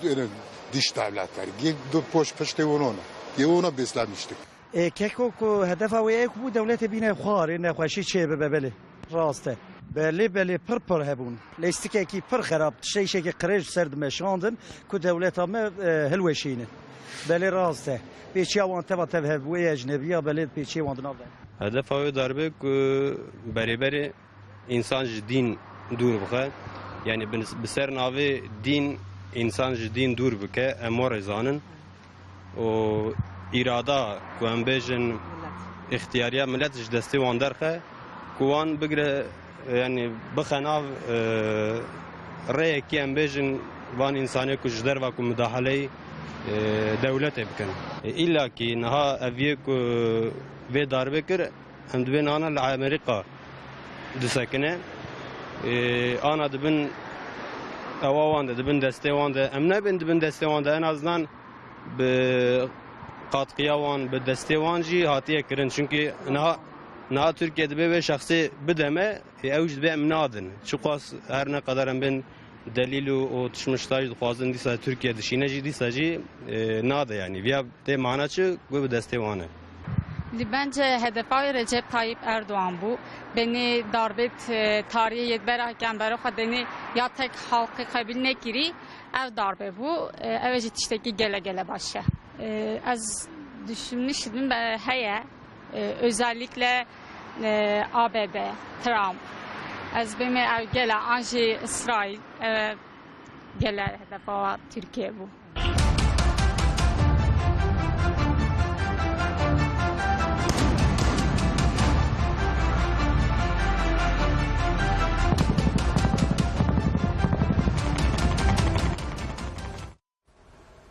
yani dış devletler git, bir poş piştê wonona. Ye wona beslenmiştik. Ê, keko ku hedefa wê yek bû, dewletê bîne xwarê, nexweşî çê bibe, belê. Rast e. Belê, belê, pir pir hebûn. Lêstikekî pir xerab, tişteyşekî qirêj ser dimeşandin ku dewleta me, e, hilweşînin. Belê rast e. Pêçiya wan teva tev hebû, ê ecnebiya, belê pêçiyê wan di nav de. Hedefa wê darbê ku berê berê însan ji dîn dûr bixe. Yanî bi, bi ser navê dîn însan ji dîn dûr bike, em were zanin. û îrada ku em bêjin îxtiyariya milet ji destê wan derxe, ku wan bigire, yanî bixe nav, e, rêyekî em bêjin van însanê ku ji derva ku mudahaleyî, e, dewletê bikin. E, îlla kî niha ev yê ku vê darbê kir, em dibên ana li Amerîka disekine. E, ana dibin ewa wan de, dibin destê wan de. Em nebên dibin destê wan de, en azından bi qatqiya wan, bi destê wan jî hatiye kirin. Çunkî niha, niha Tirkiye dibê wê şexsê bide me, ê ew jî dibê em nadin. Çiqas her ne qedar em bên delîl û, û tişmişta jî dixwazin dîsa Tirkiye dişîne jî, dîsa jî, e, nade yanî. Viya tê mana çi? Ku bi destê wan e. Li bence hedefa wê Recep Tayyip Erdoğan bû. Benê darbê, e, tarihê yê bera ke em bero xwe denê ya tek halkê qebîl nekirî. Ev darbe bû, e, ev jî tiştekî gele gele baş e. E, ez düşünmüştüm, e, heye, e, özellikle, e, A B D, Trump. Ez bême ev gele an jî İsrail, e, gele hedefa Türkiye bû.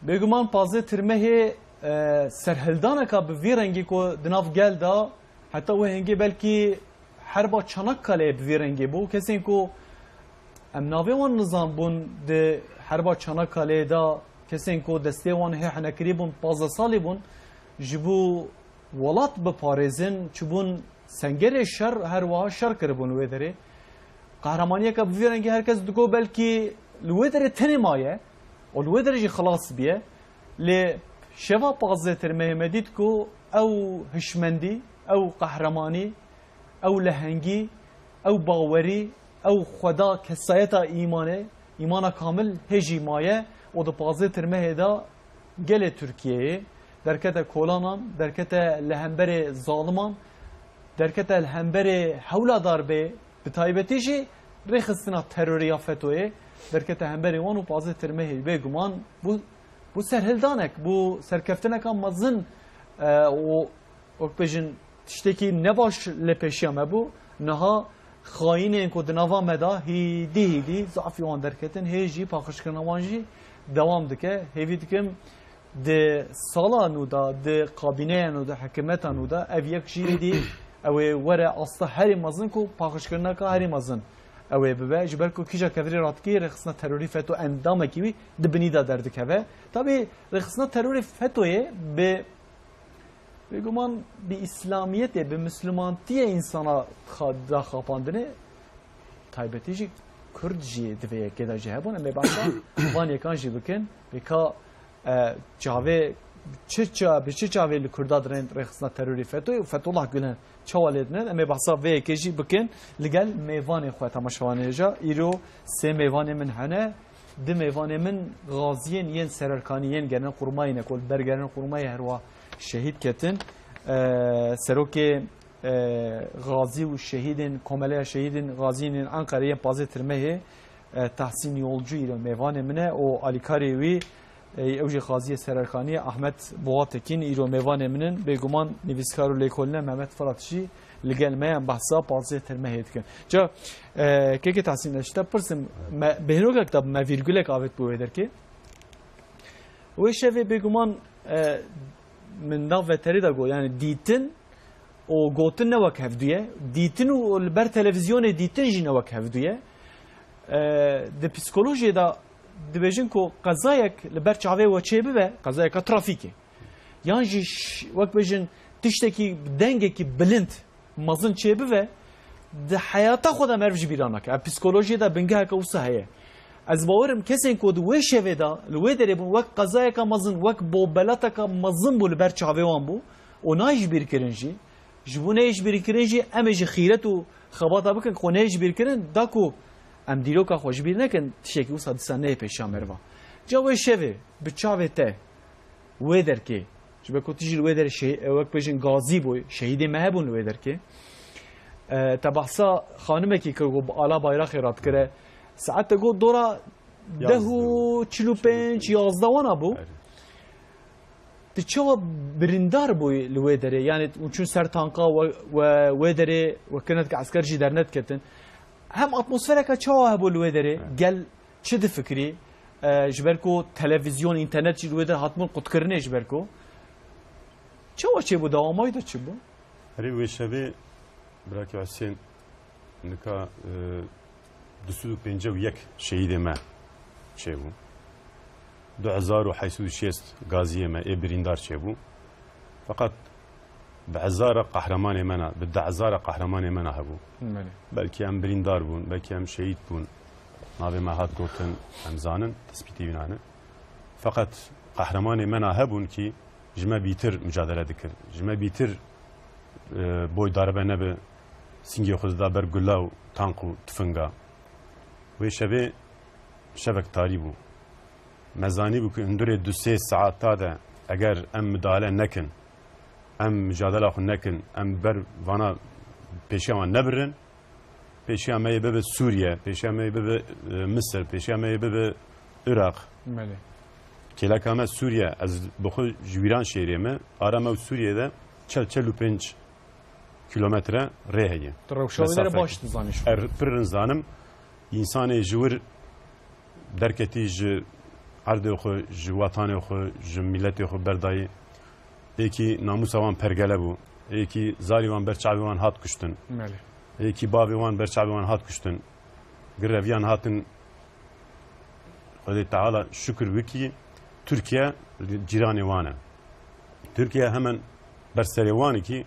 Bêguman pazdeh Tirmehê, e, serhildaneka bi vî rengî ku di nav gel de, heta wê hingê belkî herba Çanakkaleyê bi vî rengî bû. Kesên ku em navê wan nizanbûn di herba Çanakkaleyê de, kesên ku destê wan hê henekirî bûn, pazdeh salî bûn, ji bo welat biparêzin, çûbûn sengerê şer, her wiha şer kiribûn wê derê. Qehremaniyeke bi vî rengî her kes digot belkî li wê derê tenê maye û li wê derê jî xilas biye. Lê şeva pazdeh Tirmehê me dît ku ew hişmendî, ew qehremanî, ew lehengî, ew bawerî, ew xweda kesayeta îmanê, îmana kamil hê jî maye û di pazdeh Tirmehê de gelê Tirkiyeyê derkete kolanan, derkete li hemberê zaliman, derkete li hemberê hewla darbê, bi taybetî jî rêxistina terorê ya FETO'yê derkete hemberê wan û pazdeh Tirmehê bêguman bû Bû serhildanek, bû serkeftineka mezin, e, û wek bêjin tiştekî nebaş li pêşiya me bû. Niha xayînên ku di nava me de hêdî hêdî zafî wan derketin, hê jî paqijkirina wan jî dewam dike. Hêvî dikim di sala nû de, di kabîneya nû de, hikûmeta nû de ev yek jî êdî ew ê were asta herî mezin ku paqijkirineka herî mezin ew ê bibe. Ji ber ku kîja kevirî radikî rêxistina terorî feto endamekî wî di binî de derdikeve. Tabî rêxistina terorê fetoyê bi, bêguman bi îslamiyetê, bi mislimantiyê însana xa-, da xapandinê, taybetî jî Kurd jî di vê yekê de jî hebûn. Em ê behsa van yekan jî bikin. Bêka, e, çavê, çi ça-, bi çi çavê li Kurda dirên rêxistina terorî fetoyê û Fethullah Gulen çawa lê dinin? Em ê behsa vê yekê jî bikin. Li gel mêvanê xwe temaşevanê hêja. Îro sê mêvanê min hene. Di mêvanê min gaziyên yên sererkanî yên Genelkurmayê ne ku li ber Genelkurmayê herwa şehîd ketin. E, serokê, e, gazî û şehîdên, Komeleya Şehîdên Gaziyên yên Enqerê yên pazdeh Tirmehê, e, Tahsîn Yolcu îro mêvanê min e û alîkarê wî, e, ew jî gaziyê sererkanî ye, Ahmet Boğatekin îro mêvanê min in. Bêguman nivîskar û lêkolîn e, Mehmet Firat jî li gel me ye, em behsa pazdeh Tirmehê dikin. Ca, e, kekê Tahsîn, ez ji te pirsim, me, bêhnokek te bi me vîrgulek avêt bi wê derkê. Wê şevê bêguman, e, min nav veterî de got, yani dîtin û gotin ne wek hevdû ye. Dîtin û li ber televîzyonê dîtin jî ne wek hevdû ye. E, di psîkolojiyê de dibêjin ku qezayek li ber çavê we çê bibe, qezayeka trafîkê. Yan jî ş-, wek bêjin tiştekî, dengekî bilind mezin çêbibe, di heyata xwe de meriv ji bîra nake. Ev psîkolojiyê de bingeheke wisa heye. Ez bawerim kesên ku di wê şevê de li wê derê bûn, wek qezayeke mezin, wek bobelateke mezin bû, li ber çavê wan bû û nayê ji bîr kirin jî. Ji bo neyê ji bîr kirin jî em ê ji xîret û xebata bikin, xwe neyê ji bîr kirin, da ku em dîroka xwe ji bîr nekin, tiştekî wisa dîsa neyê pêşiya meriva. Ca wê şevê bi çavê te wê derkê, ji ber ku tu jî li wê derê şehî-, wek bêjin gazî bû, şehîdê me hebûn li wê derkê. E, te behsa xanimekî kir ku bi ala bayraxê radikire. Saet te got dora deh û çil û pênc, yazde wana bû. Erê. Tu çawa birîndar bûyî li wê derê? Yani hûn çûn ser tanka we, we, wê derê we kirine dike esker jî dernediketin. Hem atmosfereke çawa hebû li wê derê? Evet. Gel çi difikirî? E, ji ber ku televîzyon, înternet jî li wê derê hatibûn qutkirinê ji ber ku. Çawa çêbû, dewama wî de çi bû? Herî wê şevê, birakê Husên, nika, e, du sed û pêncî û yek şehîdê me çêbû. Du hezar û heyt sed û şêst gaziyê me ê birîndar çêbû. Feqet bi hezara qehremanê me ne, bi deh hezara qehremanê me ne hebû. Belê. Belkî em birîndar bûn, belkî em şehîd bûn. Navê me hat gotin, em zanin, tespîtê wî nane. Feqet qehremanê me ne hebûn kî ji me bîtir mucadele dikin. Ji me bîtir, e, boy darbe nebe, singê xwe dida ber gula û tank û tifinga. Wê şevê şevek tarî bû. Me zanîbû ku hundirê du sê saeta de eger em midale nekin, em micadela xwe nekin, em ber vana pêşiya wan nebirin, pêşiya me yê bibe Sûriye, pêşiya me yê bibe, e, Misir, pêşiya me yê bibe Iraq. Belê. Kêleka me Sûriye, ez bi xwe ji Wîranşêrê me, ara me û Sûriye de çel, çel û pênc kilometre rê heye. Tu rewşa wê derê baş dizanî şû. Er pir rind zanim, însanê ji wir derketî, ji erdê xwe, ji watanê xwe, ji miletê xwe berdayî. Êkî namûsa wan pergele bû. Êkî zarî wan ber çavê wan hat kuştin. Belê. Êkî bavê wan ber çavê wan hat kuştin. Gireviyan hatin, Xwedê Teala şukir bikî, Tirkiye cîranê wan e. Tirkiye hemen ber serê wan e kî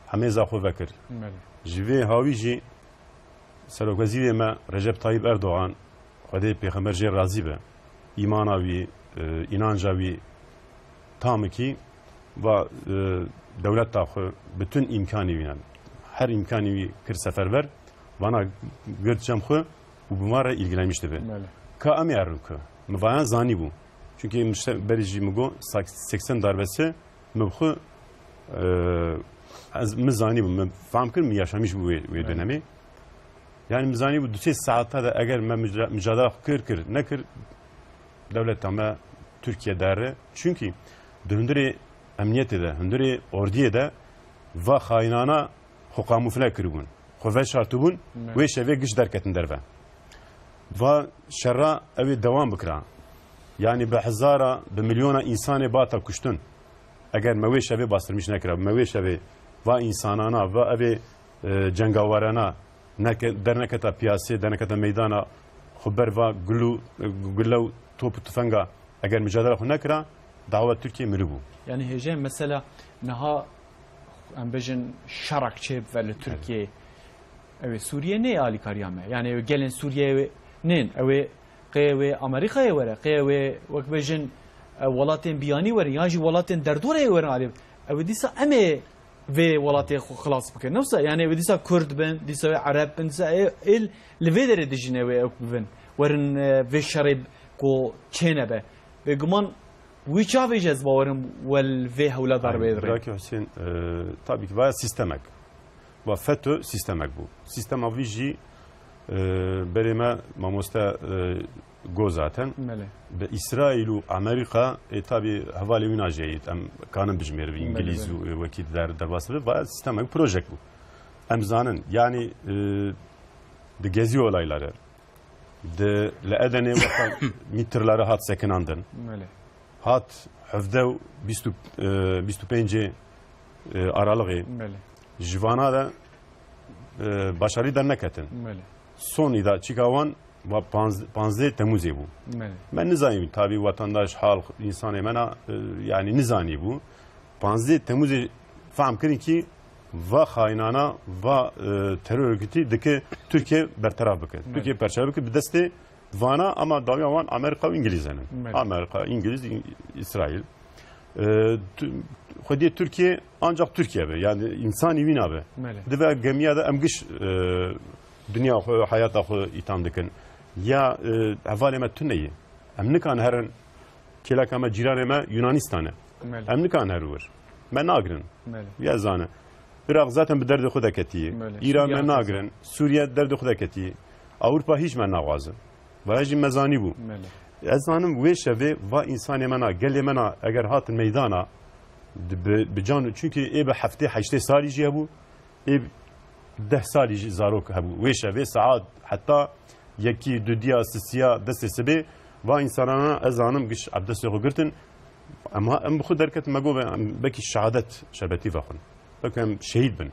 hemêza xwe vekir. Belê. Ji vê hawî jî Serokwezîrê me Recep Tayyip Erdogan, Xwedê pêxember jê razî be, îmana wî, e, înanca wî tam e kî va, e, dewleta xwe bütün îmkanî wî ne. Her îmkanî wî kir seferber, vana girt cem xwe û bi wan re îlgilenmiş dibe. Belê. Ka em ê erin ku. Mi vayan zanî bû. Çunkî min işte berî jî mi got, sak-, seksen darbesi mi bi xwe, e, ez mi zanî bû, mi fam kir, mi yaşamîş bû wê, wê Evet. dönemê. Yani mi zanî bû du sê saeta de eger me müca-, mücadele xwe kir, kir, nekir, dewleta me Tirkiye dere. Çunkî di hundirê emniyetê de, hundirê ordiyê de va xayinana xwe kamufle kiribûn. Xwe veşartibûn, Evet. wê şevê giş derketin derve. Va şerra ew ê dewam bikira. Yanî bi hezara, bi milyona însanê bata kuştin. Eger me wê şevê bastirmîş nekira, me wê şevê va însanana, va evê, e, cengawerana neke-, derneketa piyasê, derneketa meydana, xwe ber va gul û, e, gule û top û tufenga eger micadela xwe nekira, dawa Tirkiye miribû. Yani hêjê mesela niha em bêjin şerak çêbibe li Tirkiye. Ew ê Sûriye nê alîkariya me. Yani ew gelên Sûriye wê nên. Ew ê qê wê Amerîkayê were, qê wê wek bêjin, e, welatên biyanî werin, yan jî welatên derdorê werin alî. Ew ê dîsa em ê vê welatê xwe xilas bikin. Ne wisa, yani ew ê dîsa Kurd bin, dîsa wê Ereb bin, dîsa ê, ê li vê derê dijîne wê ew bibin. Werin, e, vê şerê ku çênebe. Bêguman wî çavê jî ez bawerim wel vê hewla darbeyê Aynen. dirê. Birakî Husên, e, tabii ki vaya sistemek. Va FETÖ sistemek bû. Sistema vî jî, e, berê me mamoste, e, got zaten. Belê. Bi Îsraîl û Amerîka, e, tabii hevalê wîna jî heyî, em kanin bijmêrin, Belê, Îngilîz belê. û, e, wekî der-, derbas dibe, va sistemek projek bû. Em zanin, yani, e, di Gezi olayları, di, li Edenê wexta mîtirlere hat sekinandin. Belê. Hat hevdeh û bîst û, e, bîst û pêncê, e, Aralıkê. Belê. Ji vana de, e, başarî derneketin. Belê. Sonî de çîka wan va panz-, panzdeh Temmuzê bû. Belê. Me nizanî, tabii vatandaş, halk, însanê me na, e, yani nizanî bû. Panzdeh Temmuzê fehm kirin ki va xayinana, va, e, terör örgütü dike Türkiye bertaraf bike. Belê. Türkiye perçe bike bi destê vana, ama dawiya wan Amerîka û Îngilîz in. Belê. Amerîka, Îngilîz, Î-, Îsraîl. E, tu-, xwediyê Tirkiye ancak Tirkiye be, yani însanî wîna be. Belê. Di vê gemiya de em giş, e, dinya xwe, heyata xwe îtam dikin. Ya, e, hevalê me tune ye. Em nikan herin, kêleka me, cîranê me Yunanîstan e. Belê. Em nikan herin wir. Me nagrin. Belê. Ya zane. Iraq zaten bi derdê xwe de ketiye. Belê. Îran Sûriye me nagrin. Sûriye derdê xwe de ketiye. Ewropa hiç me naxwaze. Vaya jî me zanîbû. Belê. Ez zanim wê şevê va însanê me na, gelê me na eger hatin meydana, di-, bi, bi can, çünkü ê bi heftê heştê salî jî hebû, ê deh salî jî zarok hebû. Wê şevê saet heta yekî, dudiya, sisiya, destê sibê, va însanana ez zanim giş abdestê xwe girtin. Em ha-, em bi xwe derketin, me got, em belkî şehadet şerbetî vexwin. Belkî em şehîd bin.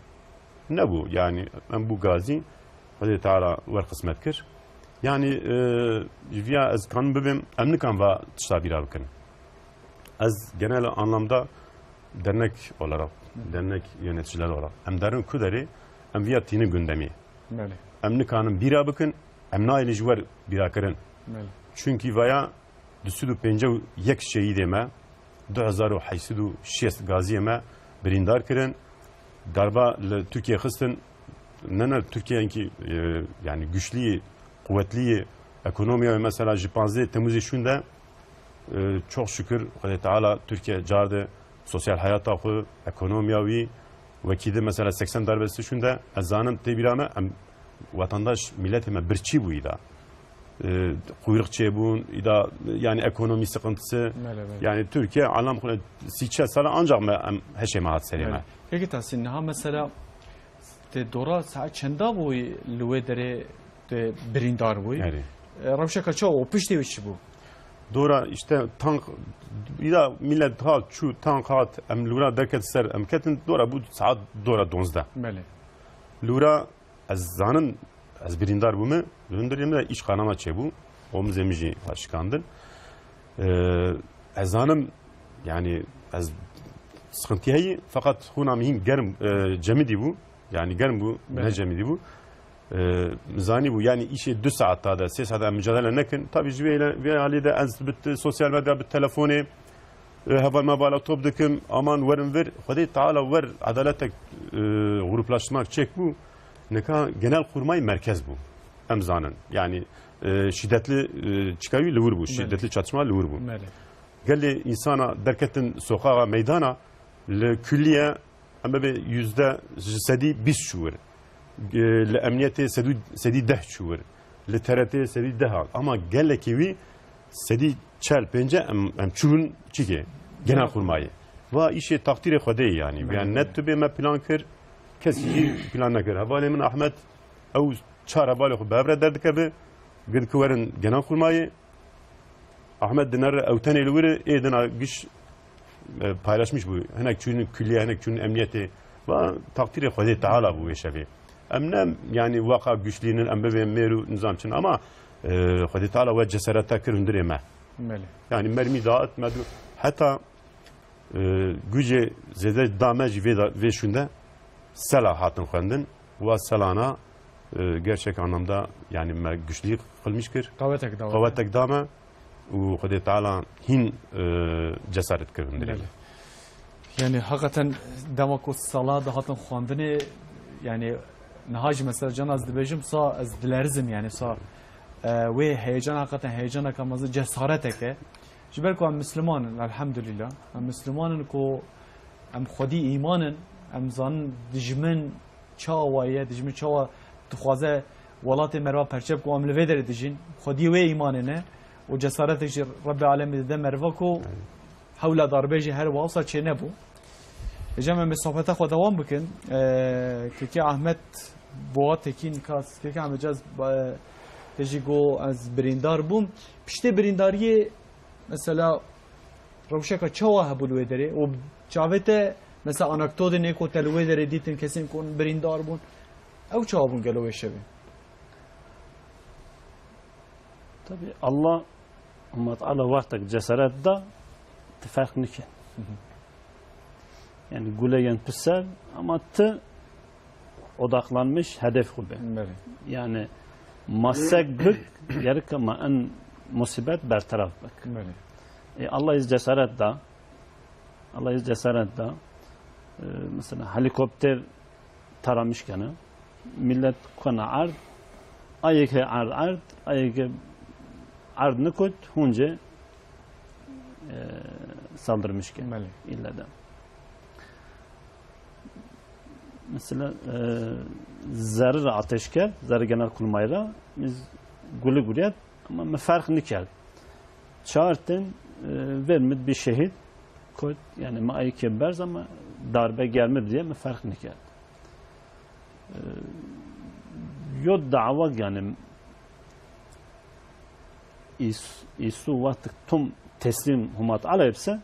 Nebû, yani em bû gazî, Xwedê Teala wer qismet kir. Yani, e, ji viya ez kanim bibêm, em nikan va tişta bîra bikin. Ez genel anlamda dernek olarak, dernek yöneticileri olarak, em derin ku derê, em viya tînin gündemê. Belê. Em nikanin bîra bikin, em nayêlin ji wer bîra kirin. Belê. Çünkü vaya du sed û pêncî û yek şehîdê me, du hezar û heşt sed û şêst gaziyê me birîndar kirin. Darba li Tirkiye xistin, ne, ne, Tirkiye enkî, e, yani güçlü, kuvvetli, ekonomiya mesela ji panzdeh Temmuzê şûnde, e, çok şükür Xwedê Teala Tirkiye carde sosyal hayata xwe, ekonomiya wî, wekî de mesela seksen darbesi şûnde, ez zanim tê bîra me, em vatandaş, milletê me birçî bû îda. E, kuyruk çêbûn, îda, yani ekonomi sıkıntısı. Belê, belê. Yani Türkiye alam xwe sî çel sala ancak me, em heşê me hat serê me. Belê. Peki Tahsin, niha mesela te dora saet çenda bû li wê derê te birîndar bû? Erê. E, rewşeka çawa û piştê wê çi bû? Dora işte tank, îda millet hat çû, tank hat, em li wira derket ser, em ketin dora bû saet dora donzdeh. Belê. Li wira Ez zanim, ez birîndar bûme, li hundirê min de îşqa nama çêbû, omizê min jî hat şikandin. Ee, ez zanim, yani ez sıkıntı heyî, fakat xûna min hîn germ, e, cemidî bû, yani germ bû, ne Belê. cemidî bû. Ee, zanî bû, yani îşê du saeta de, sê saeta de mücadele nekin. Tabii ji vê, vê halê de ez bi t-, sosyal medya, bi telefonê, e, heval me bala top dikim, aman werin vir, Xwedê Teala wer edaletek, e, gruplaşmak çêk bû, nika genel kurmay merkez bû. Em zanin. Yani, e, şiddetli, e, çikarî li wir bû, Belê. şiddetli çatışma li wir bû. Belê. Gelê insana derketin sokağa, meydana, li külliye, em bibê yüzde sedî bîst çû wir. E, li emniyetê sedî, sedî deh çû wir. Li T R T sedî deh hat. Ama gelekî wî Sedî çel pênce em, em çûn çikê? Genelkurmayê. Va îşê takdîrê Xwedê ye yanî. Belê, Yani ne belê. Tu bê me plan kir, kes jî plan nekir. Hevalê min Ahmet, ew çar hevalê xwe bi hev re derdikeve, gidike werin Genelkurmayê. Ahmet dinere ew tenê li wir e, ê dina giş, e, paylaşmiş bû. Hinek çûn kulliye, hinek çûn emniyetê. Va takdîrê Xwedê Teala bû wê şevê. Em ne, yani, waka güçlüyün em bibên mêr û nizam çin ama, e, Xwedê Teala we cesareta kir hundirê me. Belê. Yani mermî daet me du-, heta, e, gücê zêde da me jî vê da-, vê şûnde sela hatin xwendin. Wa selana, e, gerçek anlamda, yani, me güçlü kılmış kir. Qawetek da we. Qawetek da me. Û Xwedê Teala hîn, e, cesaret kir hundirê. Belê. Yani hakikaten dema ku sala dihatin xwendinê, yani niha jî mesela can ez dibêjim sa ez dilerizim yani sa, e, wê heyecan hakikaten heyecaneke mezin cesareteke. Ji ber ku em Misliman in, elhamdülillah. Em Misliman in ku em xwedî îman in, em zanin dijmin çawa ye, dijmin çawa dixwaze welatê merva perçe bike û em li vê derê dijîn. Xwedî wê îmanê ne û cesaretek jî Rebbê Alemê dide merva ku hewla darbê jî her wasa çê nebû. Êca em ê sohbeta xwe dewam bikin. Ee, Kekê Ahmet Boğa Tekin, kas Kekê Ahmet Caz, e, te jî got ez birîndar bûm. Piştê birîndariyê mesela rewşeka çawa hebû li wê derê? Û çavê te, mesela, anekdotên ê ku te li wê derê dîtin, kesên ku birîndar bûn, ew çawa bûn gelo wê şevê? Tabii Allah, Huma Teala wextek cesaret da, tu ferq nike. Hı hı. Yani gule yên tu ser, ama tu odaklanmış hedef xwe be. Belê. Yani masek bik, gerek ma en musibet bertaraf bik. Belê. E, Allah iz cesaret da. Allah iz cesaret da. E, mesela helikopter taramiş kene. Millet kona erd. Ayeke erd erd. Ayeke erd nikut. Hunce, e, saldırmış kene. Belê. İlle de. Mesela, e, zerre ateş kerd, zerre genel kurmayra, biz gülü guriyet, ama me ferq nikerd. Çartin, e, vermid bir şehit, kot, yani me ayke berz ama darbe gelmedi diye me ferq nikerd. E, yo dava yani, Îs-, Îsû wextek tum teslîm Huma Teala bise,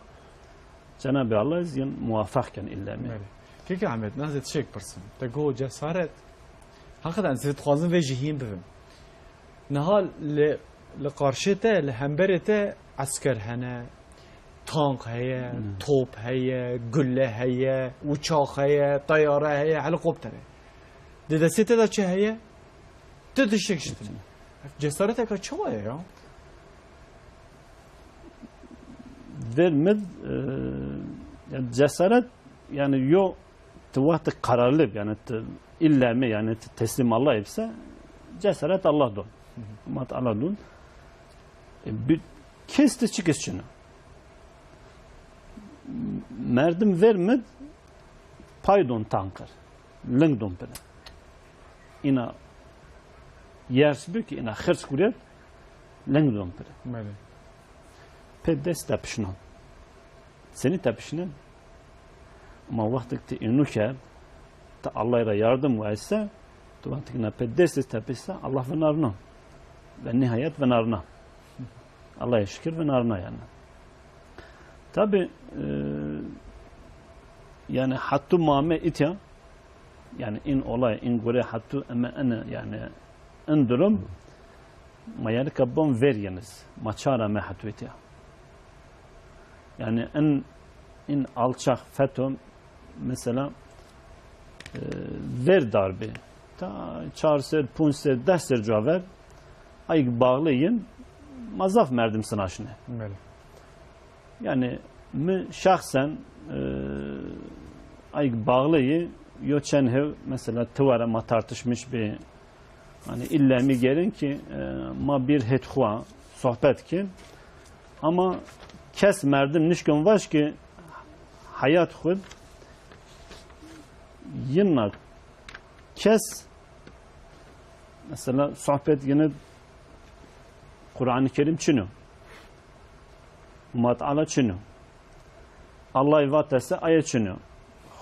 Cenab-ı Allah izin muvaffaq ken ille me. Belê. Keke Ahmet, naz et şek pirsim. Te go cesaret. Hakikaten siz dixwazin vê jî hîn bibin. Niha li, li qarşê te, li hemberê te esker hene, tank heye, Hmm. top heye, gulle heye, uçak heye, teyare heye, helikopter heye. Di destê te de çi heye? Tu tiştek ji tune. Cesareteka çawa ye ya? Ver min, e, ya cesaret, yani yo tu wextek kararlı, yani tu ille mi, yani tu teslim Allah ise cesaret Allah don. Hı hı. Ama Allah don. E, bir kes de çıkış çına. Merdim ver min, pay don tankır. Ling don pire. Îna yers bû ki îna xirç kurêt, ling don pire. Belê. Pê dest tepişinan. Seni tepişinan. Ama wextek te înu kerd, te Allah ra yardım wayse, tu wextek na pê dest tepişse, Allah vinarna. Ve nihayet vinarna. Allah'a şükür vinarna yani. Tabi, e, yani hattu mame itya, yani in olay, in gore hattu eme ene, yani in durum, ma yani ka bom ver yeniz, ma çara me hattu itya. Yani in, in alçak feto, mesela, e, ver darbe. Ta çar ser, pûnc ser, deh ser cuwa ver, ayk bağlı yin, ma zaf merdim sınaşne. Belê. Yani mi şahsen, e, ayk bağlı yi, yo çend hev, mesela, tıvara ma tartışmış bir, hani illa mi gelin ki, e, ma bir hetxua sohbet ki, ama kes merdim nişkin vaş ki hayat xud yinna kes, mesela, sohbet yine Kur'an-ı Kerim çino. Ma Teala çin o. Allah vate se aye çin o.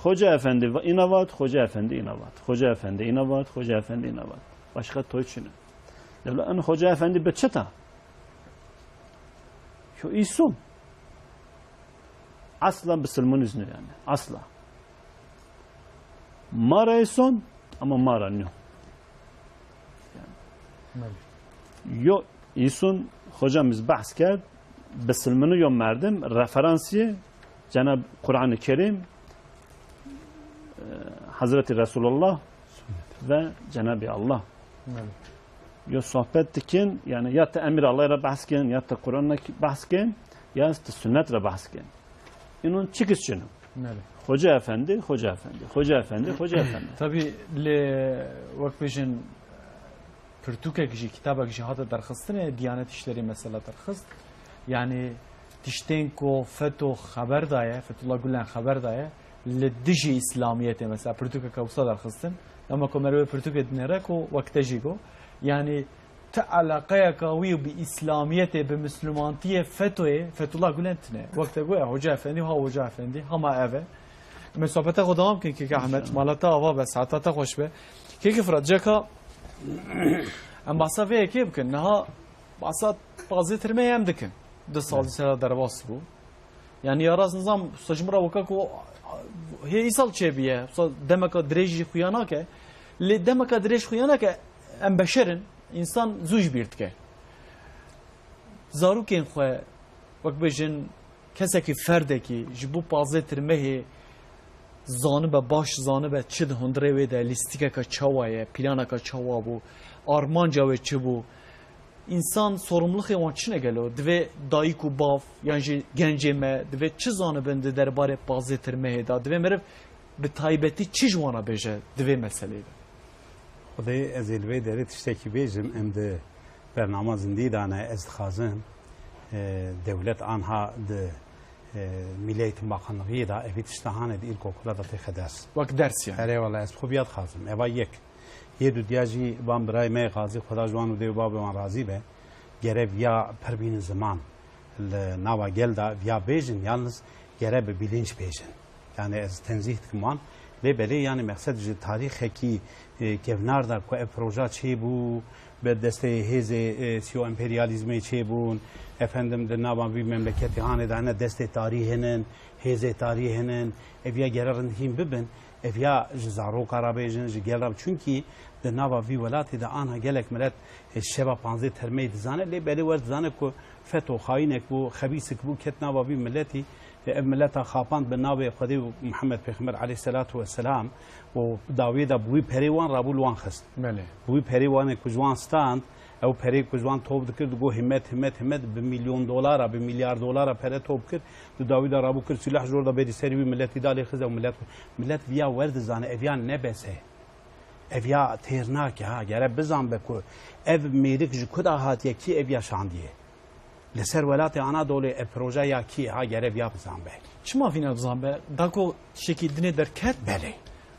Xoca Efendi va-, îna vat, Xoca Efendi îna vat. Xoca Efendi îna vat, Xoca Efendi îna vat. Başka toy çin o. Dewle en Xoca Efendi bi çita? Yo îson. Asla bisilmin iznu yani. Asla. Mara îson, ama mara nyo. Belê. Yo îson, hocam, biz bahs kerd, bisilmini yo merdim, referansiye, Cenab Kur'an-ı Kerim, e, Hazreti Resulullah ve Cenab-ı Allah. Belê. Yo sohbet dikin, yani ya te emir Allah ra bahs kin, ya te Kur'an ra bahs kin, ya te sünnet ra bahs kin. Înûn çi kis çin o? Belê. Xoca Efendi, Xoca Efendi, Xoca Efendi, Xoca Efendi. Tabii, lê wek bêjin, pirtûkek jî, kitabek jî hate derxistinê, Diyanet İşleri mesela derxist. Yani tiştên ku FETÖ xeber daye, Fethullah Gulen xeber daye, li dijî İslamiyetê mesela pirtûkeke wisa derxistin. Dema ku merivê pirtûkê dinêre ku wek te jî got. Yani ti eleqeyeka wî bi Îslamiyetê, bi Mislumantiyê, FETÖ'yê, Fethullah Gulen tine. Wek te goya Hoca Efendi, ha Hoca Efendi, hema ev e. Me sohbeta xwe dewam kin, Keke Ahmet. Mala te ava be, saeta te xweş be. Keke Firat, ceka em bahsa vê yekê bikin. Niha bahsa pazê tirmeyê em dikin. Du sal, du sal derbas bû. Yani ya rast nizam, usta ji min re weka ku hê îsal çêbiye, usta demeka dirêj jî xuya nake. Lê demeka dirêj xuya nake, em beşer in, însan zû ji bîr dike. Zarokên xwe, wek bêjin, kesekî, ferdekî ji bo pazdeh tirmehê zanibe, baş zanibe çi di hundirê wê de, lîstikeke çawa ye, planeke çawa bû, armanca wê çi bû, Însan sorumlulixê wan çi ne gelo? Divê dayik û bav yan jî gencê me divê çi zanibin di derbarê pazê tirmehê de? Divê meriv bi taybetî çi ji wan re bêje di vê meseleyê de? Xwedê ez ê li vê derê tiştekî bêjim. Em di bernama zindî de ne, ez dixwazim, e, dewlet anha di, e, Milli Eğitim Bakanlığî de evî tişta hane di îlkokula de têxe ders. Wek ders yani. Erê wala ez xwe viya dixwazim. Eva yek. Yê dudiya jî van birayê me Xazî, Xweda ji wan û dê û babê wan razî be, gere viya pir bînin ziman li nava gel de viya bêjin, yalniz gere bi bilinç bêjin. Yani ez tenzîh dikim wan. Lê belê yani meqsed ji tarîxekî, e, kevnar de ku ev proja çêbû, bi destê hêzê, e, sîyo emperyalîzmê çêbûn, efendim di nava vî memleketê hanê de hene destê tarî hinin, hêzê tarî hinin, ev ya gere rindhîn bibin. Ev ya ji zaroka re bêjin, ji gel re, çunkî di nava vî welatê de anha gelek milet, e, şeva panzdeh termeyê dizane, lê belê wer dizane ku feto xayînek bû, xebîsik bû, ket nava vî miletî, e, ev mileta xapand bi navê Xwedê û Mihemed Pêxember aleyhisselatu vesselam û dawiyê de bi wî perê wan rabû li wan xist. Belê. Bi wî perê wan ê ku ji wan stand, ew perê ku ji wan top dikir, digot himet, himet, himet, bi milyon dolara, bi milyar dolara pere top kir, di dawî de rabû kir, sîlah ji orada berî serî wî miletî da lê xiz ew milet, milet viya wer dizane, ev ya ne bes e. Ev ya têr nake ha, gere bizan be ku ev mêrik ji ku da hatiye, kî ev ya şandiye. Li ser welatê Anadolê ev proje ya kî ha, gere viya bizan be. Çima vîna bizan be? Da ku tiştekî dinê derket? Belê.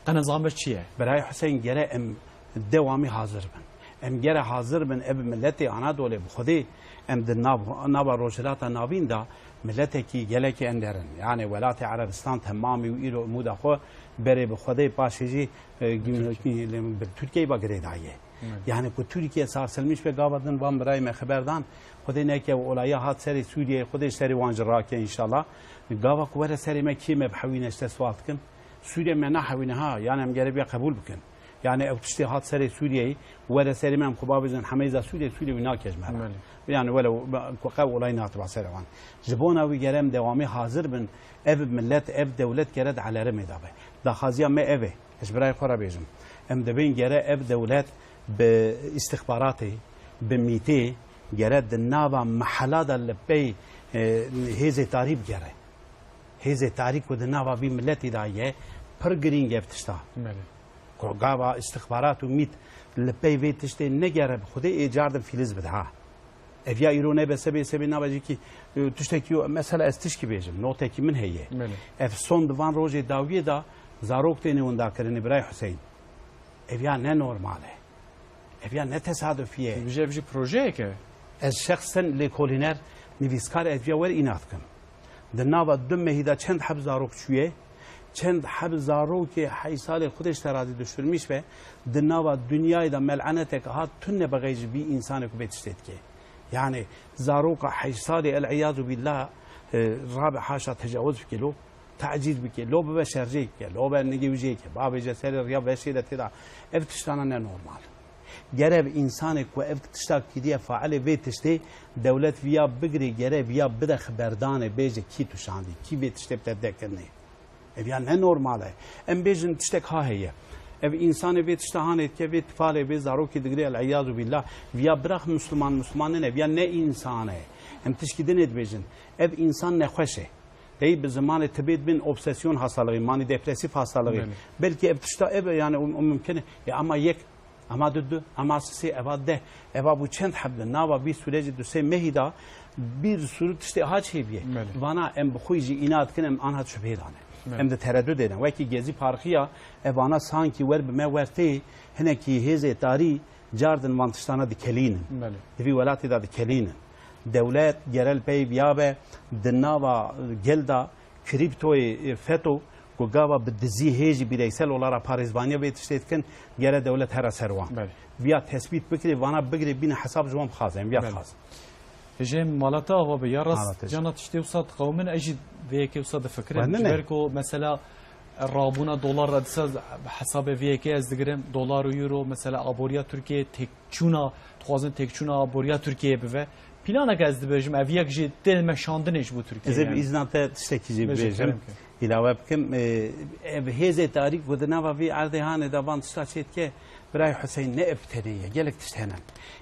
Qe nizan be çi ye? Birayê Huseyîn, gere em dewamî hazir bin. Em gere hazir bin ev miletê Anadolê bi Xwedê em di nav, nava Rojhilata Navîn de miletekî gelekî ender in. Yani welatê Erebistan temamî û îro umûda xwe berê bi Xwedê paşê jî, e, bi Tirkiyeyê ba girêdayê. Evet. Yani ku Tirkiye sarsılmış be gava din van birayê me xeber dan, Xwedê neke û olaya hat serê Sûriyeyê, Xwedê ji serê wan jî rake înşallah. Gava ku were serê me kê me bihewîne ji te sual dikim. Sûriye me nahewîne ha, yani em gere vê qebûl bikin. Yani ew tiştê hat serê Sûriyeyê, were serê me em xwe bavêjin hemeyza Sûriye, Sûriye wî nake ji me re. Belê. Yani wele ku qew olay natiba serê wan. Ji bona wî gere em dewamê hazir bin, ev milet, ev dewlet gere di elerê me de be. Daxwaziya me ev e. Ez ji birayê xwe re bêjim. Em dibên gere ev dewlet bi îstixbaratê, bi mîtê, gere di nava mehela de li pey, e, hêzê tarî bigere. Hêzê tarî ku di nava vî miletî de ye, pir girîng ev tişta. Belê. Ku gava îstixbarat û mît li pey vê tiştê negere, bi Xwedê ê cardin fîliz bide ha. Ev ya îro nebe sebê, sebê nava jî kî, e, tiştekî yo, mesela ez tişkî bêjim, notekî min heye. Belê. Ev son di van rojê dawiyê de zarok têne windakirinê, birayê Huseyîn. Ev ya ne normal e. Ev ya ne tesadufî ye. Bije ev jî projeyek e. Ez şexsen lêkolîner Nivîskar ez viya wer îna dikim. Di nava du mehî de çend heb zarok çûye, çend heb zarokê heysalê Xwedê ji te razî düşürmîş be, di nava dinyayê de mel'enetek hat tune bixeyî ji vî însanê ku vê tiştê dike. Yani zaroka heşt salî el-îyazu billah, e, rabe haşa tecawuz bike lo, tacîz bike, lo bibe şerjêk bike, lo bibe nigêwijêk bike, bavêje serê riya veşê de tê de. Ev tiştana ne normal. Gere ev însanê ku ev tişta kiriye failê vê tiştê, dewlet viya bigirê, gere viya bide xiberdanê, bêje kî tu şandî, kî vê tiştê bi te dekirinê. Ev ya ne normal e. Em bêjin tiştek ha heye. Ev însanê vê tişta hanê dike, vê tifalê, vê zarokê digirê, el-îyazu billah. Viya birax Müslüman, Müslüman nine, viya ne însan e. Em tişkî dinê dibêjin. Ev însan nexweş e. Tey bi zimanê tibê dibên obsesyon hastalığı, mani depresif hastalığı. Belê. Belkî ev tişta ev e, yani o, o mümkün e. Ya ama yek, ama du du, ama sisê, eva deh, eva bû çend heb di nava vî sürecî du sê mehî de bir sürü tiştê ha çêbiye. Belê. Vana em bi xwe jî îna dikin, em anha şübhê dane. Belê. Em di tereddüdê ne. Wekî Gezi Parkı ya, evana sanki wer bi me wer tê, hinekî hêzê tarî cardin van tiştana dikelînin. Belê. Di vî welatê de dikelînin. Dewlet gere li pey viya be, di nava gel de krîptoyê, e, feto, ku gava bi dizî hê jî bireysel olara parêzvaniya vê tiştê dikin, gere dewlet here ser wan. Belê. Viya tespît bikirê, vana bigirê bîne hesab ji wan bixwaze, em viya Belê. dixwazin. Hêjê malata ava be, ya rast Malata. cana tiştê wisa diqewimin, ez jî vê yekê wisa difikirim. Wendine. Ji ber ku mesela rabûna dolar re disa hesabê vê yekê ez digirim, dolar û euro, mesela aboriya Tirkiyeyê têkçûna, dixwazin têkçûna aboriya Tirkiyeyê bive. Planek ez dibêjim, ev yek jî tê meşandinê ji bo Tirkiyeyê Ez ê bi yani. îzna te tiştekî jî Bêje, bibêjim. kerem ke. Îlawe bikim. E, ev hêzê tarî ku di nava vî erdê hanê de van tişta çê dike, birayê Huseyîn, ne ev tenê ye, gelek tişt hene.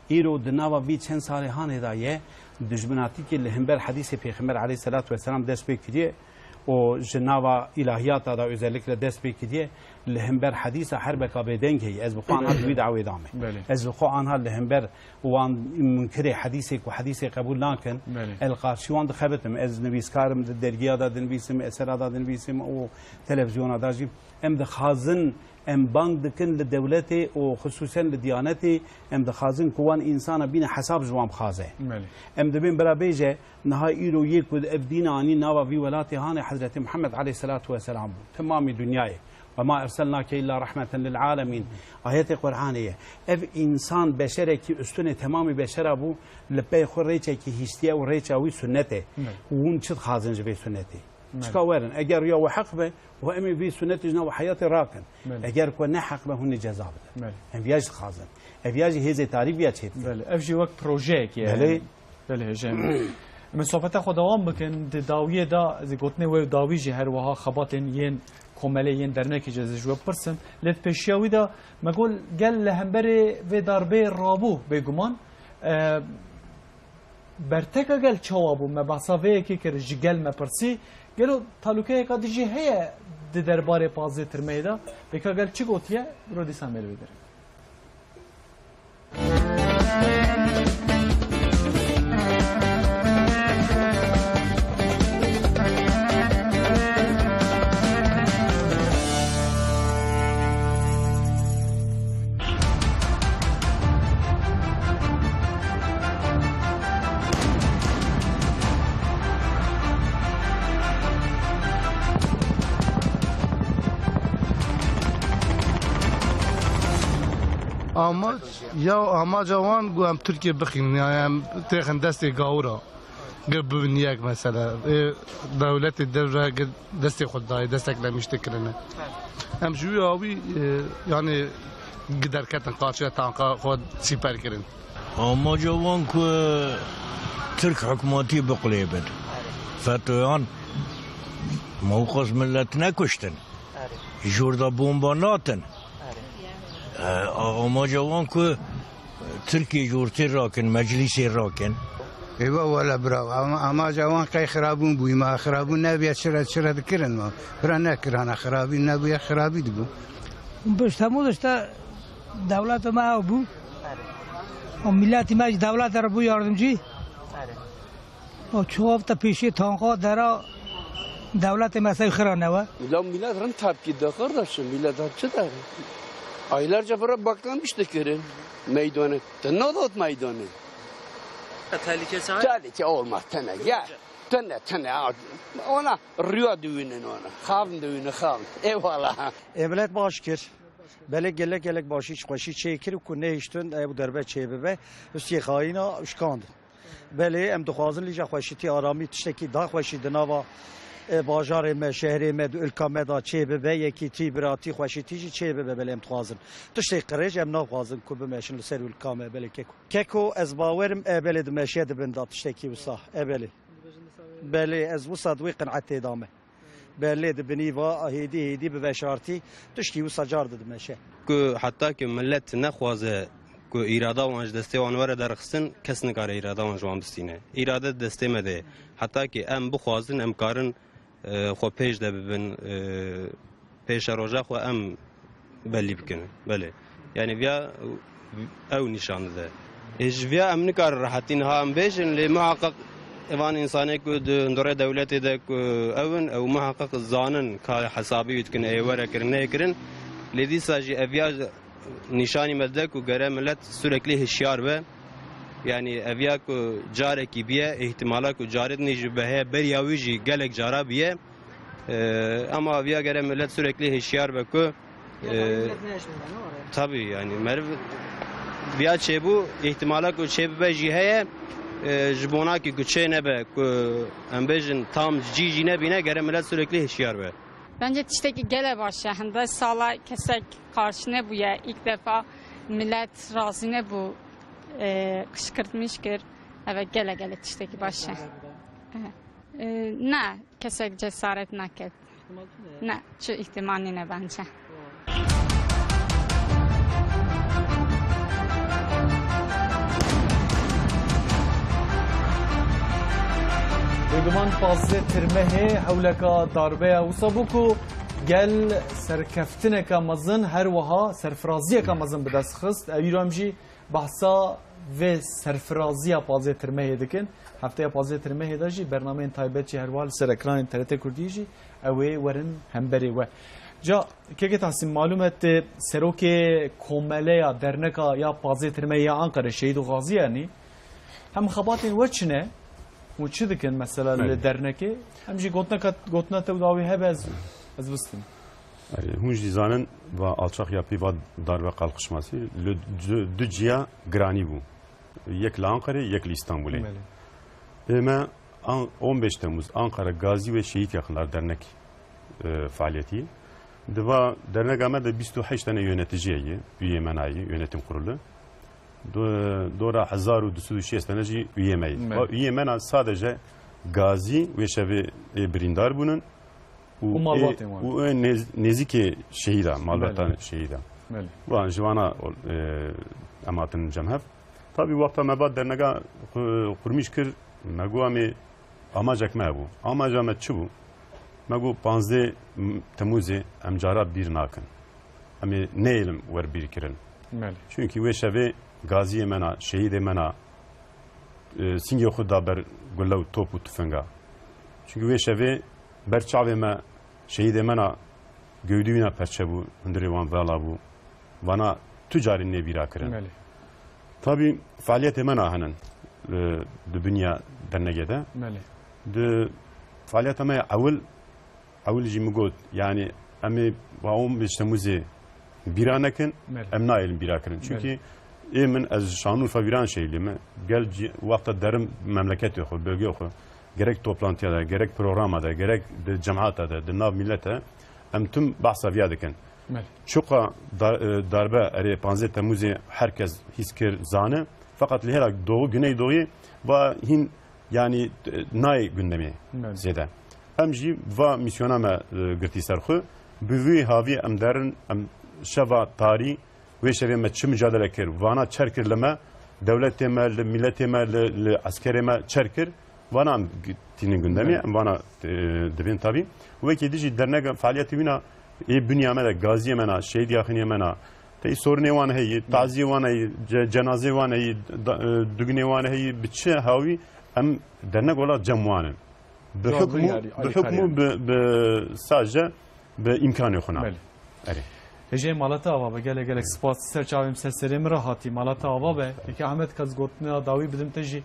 Îro di nava vî çend salê hanê de ye, dijminatîkê li hember hedîsê Pêxember aleyhisselatu vesselam dest pê kiriye û ji nava îlahiyata de özellikle dest pê kiriye, li hember hedîsa herbeka bêdeng heye. Ez bi xwe anha di wî dawê de me. Belê. Ez bi xwe anha li hember wan munkirê hedîsê ku hedîsê qebûl nakin, Belê. el qarşî wan dixebitim. Ez nivîskar im, di dergiya de dinivîsim, esera de dinivîsim û televizyona de jî. Em dixwazin, em bang dikin li dewletê û xisûsen li diyanetê, em dixwazin ku wan însana bîne hesab ji wan bixwaze. Belê. Em dibên bira bêje, niha îro yê ku ev dîn anî nava vî welatê hanê Hezretî Muhammed aleyhisselatu vesselam bû. Temamî dinyayê. "Ve ma erselnake illa rahmeten lil alemin." Ayetê Qur'anê ye. Ev însan beşerekî üstünê temamî beşera bû, li pey xwe rêçekî hîştiye û rêça wî sunnet e. Evet. Hûn çi dixwazin ji vê sunnetê? Evet. Çika werin? Eger ya we heq be, we em ê vî sunnetê ji nav heyatê rakin. Evet. Eger ku ne heq be, hûn ê ceza bidin. Evet. Em viya jî dixwazin. Ev ya jî hêzê tarî viya çêdikin. Belê. Ev jî wek projeyekê ye. Belê. Belê, hêjê. Em ê sohbeta xwe dewam bikin. Di dawiyê de, di gotinê wê û dawî jî her wiha xebatên yên komelê, yên dernekê jî ez ê ji we bipirsim. Lê di pêşiya wî de me got gel li hemberê vê darbeyê rabû bêguman, e, berteka gel çawa bû? Me behsa vê yekê kir, ji gel me pirsî. Gelo talûkeyeka din jî heye di derbarê pazdeh tirmeyê de? Vêka gel çi gotiye? Biro dîsa mêr bigire. Amac, ya amaca wan ku em Tirkiye bixînin, yani em têxin destê gawira, gir bibin yek mesela. Ê, dewletê devre gir destê xwe dayê, desteklemiş dikirine. Em ji wî awî, e, yani gi derketin qarşiya tanka xwe sîper kirin. Amaca wan ku Tirk hikûmetî biqulêbin. FETÖ'yan mewqif millet nekuştin. Erê. Jor da bomba natin. Erê. E, a-, amaca wan ku Tirkiyê jortê rakin, meclisê rakin. Eywa wele bira, ama, amaca wan qey xirabûn bû, ma xirabûn nebiye, çira, çira dikirin ma. Bira nekirana xirabî, nebiye xirabî dibû. Pişt hemû işte dewleta me ew bû. Erê. O milletî me ji dewleta re bû yardimcî. Erê. O çuxafta pêşê tanka dera dewletê me sey xira newe. La millet rin tepki de kardeşim, millet hep çi der? Aylarca bira baklamış dikirin meydana. Te nadat meydana. Tehlike sahip. Tehlike olmaz, tene gel. Tene, tene. Ona rüya düğünün ona. Xavn düğünü, xavn. Eyvallah. E, millet baş kir. Belê gelek gelek başî xweşî çêkir û ku nehiştin, e, bu derbe çêbibe. Hüsiyê xayîna uşkand. Belê, em dixwazin lîja xweşîtî, aramî, tiştekî daha xweşî di nava, e, bajarê me, şehrê me, di ülka me de çê bibe, yekîtî, biratî, xweşîtî jî çê bibe, belê em dixwazin. Tiştê qirêj em naxwazin ku bimeşin li ser ülka me, belê keko. Keko, ez bawerim, e, belê dimeşe di bin de tiştekî wisa, e, belê. Belê, ez wisa di wê qinetê de me. Belê di binî va hêdî hêdî bi veşartî tiştî wisa car didimeşe. Ku heta ki millet nexwaze ku îrada wan ji destê wan were derxistin, kes nikare îrada wan ji wan bistîne. Îrade di destê me de ye. Heta ki em bixwazin, em karin, e, xwe pêş de bibin, e, pêşeroja xwe em belî bikin. Belê. Yani viya ew nîşan dide. Ê, ji viya em nikarin rehetî niha em bêjin, lê muhaqqeq evan însanê ku di hundirê dewletê de ku ew in, ew muhaqqeq zanin ka hesabî wî dikin, ê were kirin, neyê kirin. Lê dîsa jî ev ya nîşanî me dide ku gere millet sürekli hişyar be. Yani ev ya ku carekî biye, îhtimala ku carê dinê jî be heye, beriya wî jî gelek cara biye. Ee, ama viya gere millet sürekli hişyar be ku, e, tabii yani meriv viya çêbû, ihtimala ku çêbibe jî heye, e, ji bona ki ku çê nebe, ku em bêjin tam cî jî nebîne, gere millet sürekli hişyar be. Bence tiştekî gele baş e. Hinde sala kesek qarşî nebûye. İlk defa millet razî nebû, e, kışkırtmış kir. Evet, gele gele tiştekî baş e. Evet. E, ne, kesek cesaret neket. Ne, çi ihtimal nîne bence. Bêguman pazdeh Tirmehê hewleka darbeya wisa bû ku gel serkeftineka mezin, her wiha serfiraziyeka mezin bi dest xist. Ev îro em jî behsa vê serfiraziya pazdeh Tirmehê dikin. Hefteya pazdeh Tirmehê de jî bernameyên taybet jî her wiha li ser ekranên T R T Kurdî jî ew ê werin hemberê we. Ca, Kekê Tahsîn, malûm e tu serokê komeleya derneka ya pazdeh Tirmehê ya Anqerê, Şehîd û Xaziyanî. Hem xebatên we çi ne û çi dikin mesela li Belê. dernekê? Hem jî gotineka, gotina te û dawî hebe ez, ez bistim. Erê, hûn jî zanin va alçaq yapî va darbe kalkışması li du, du ciya giranî bû. Yek li Anqerê, yek li Îstanbulê. Belê. Ê me an-, on beş Temmuz Ankara Gazî ve Şehît Yakınlar Dernek, e, faaliyetî. Di va derneka me de bîst û heşt tane yöneticiye ye, üye me nayê, yönetim kurulu. Do-, dora hezar û du sed û şêst tane jî üye me ye. Belê. Va üye me na sadece Gazî ve şevê ê birîndar bûnin. Û Û malbatên ê, wan. û ê nêz-, nêzîkê şehîda, malbatan Belê. şehîda. Belê. Wan ji vana, e, em hatin cem hev. Tabî wexta me va dernega xu-, qurmîş kir, me got em ê amacek me hebû. Amaca me çi bû? Me got panzdeh Temûzê em cara bîr nakin. Em ê neyêlim wer bîr kirin. Belê. Çunkî wê şevê gaziyê me na, şehîdê me na, e, singê xwe da ber gule û top û tufenga. Çunkî wê şevê ber çavê me şehîdê me na gewdî wîna perçe bû, hundirê wan vala bû. Vana tu carî nê bîra kirin. Belê. Tabî faaliyetê me na henin, e, di binya dernegê de. Belê. Di faaliyeta me ya ewil, ewil jî min got, yani em ê va on beş Temûzê bîra nekin, Belê. em nayêlin bîra kirin. Belê. Çunkî ê min ez Şanûfa Vîran şehîdê me. Gel cî-, wexta derim memleketê xwe, bölgeyê xwe, gerek toplantiya de, gerek programa de, gerek di cemaata de, di nav millet de, em tim behsa viya dikin. Belê. Çuqa dar-, e, darbe erê panzdeh Temûzê herkes hîs kir, zane. Feqet li hêra doğu, güneydoğuyê va hîn, yani, e, nayê gündemê Belê. zêde. Em jî va mîsyona me, e, girtî ser xwe. Bi vî havî em derin, em şeva tarî, wê şevê me çi micadele kir, vana çer kir li me, dewletê me, li miletê me, li, li eskerê me çer kir. Vana em g-, tînin gündemê, Belê. em vana, e, dibên tabî. Wekî dijî dernega faaliyetê wîna ê binya me de, gaziyê me na, şehîd yaxiniyê me na, tey sorunê wan heyî, Belê. taziyê wan heyî, ce-, cenazê wan heyî, da-, e, duginê wan heyî, bi çi hawî em dernek wela cem wan in. Bi Doğru, hukmû, yani, bi hukmû, alîkarî. bi, bi sadece bi îmkanê xwe na. Belê. Erê. Hêjê malata ava be, gelek, gelek spas. Ser çavê min ser serê min re hatî. Malata ava be. Peki Ahmet, ka ez gotina dawî bidim te jî.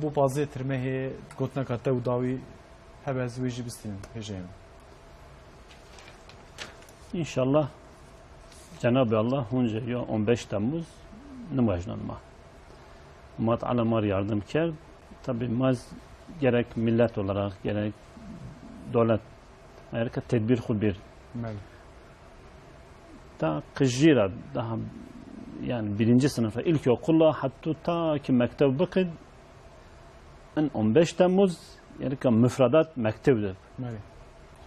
Bo pazdeh Tirmehê gotineka te û dawî hebe ez wê jî bistînim hêjeyê min. Înşallah Cenabê Allah hûn jî yo on beş Temmuz nimajnan ma. Ma Teala mar yardım kerd. Tabi ma gerek millet olarak, gerek dolet, gerek tedbir xwe bir. Belê. Ta qijî ra daha, yani birinci sınıfa, ilkokula, hatta ta ki mektev bikid, in on beş Temmuz, yani ka müfredat mektev de. Belê.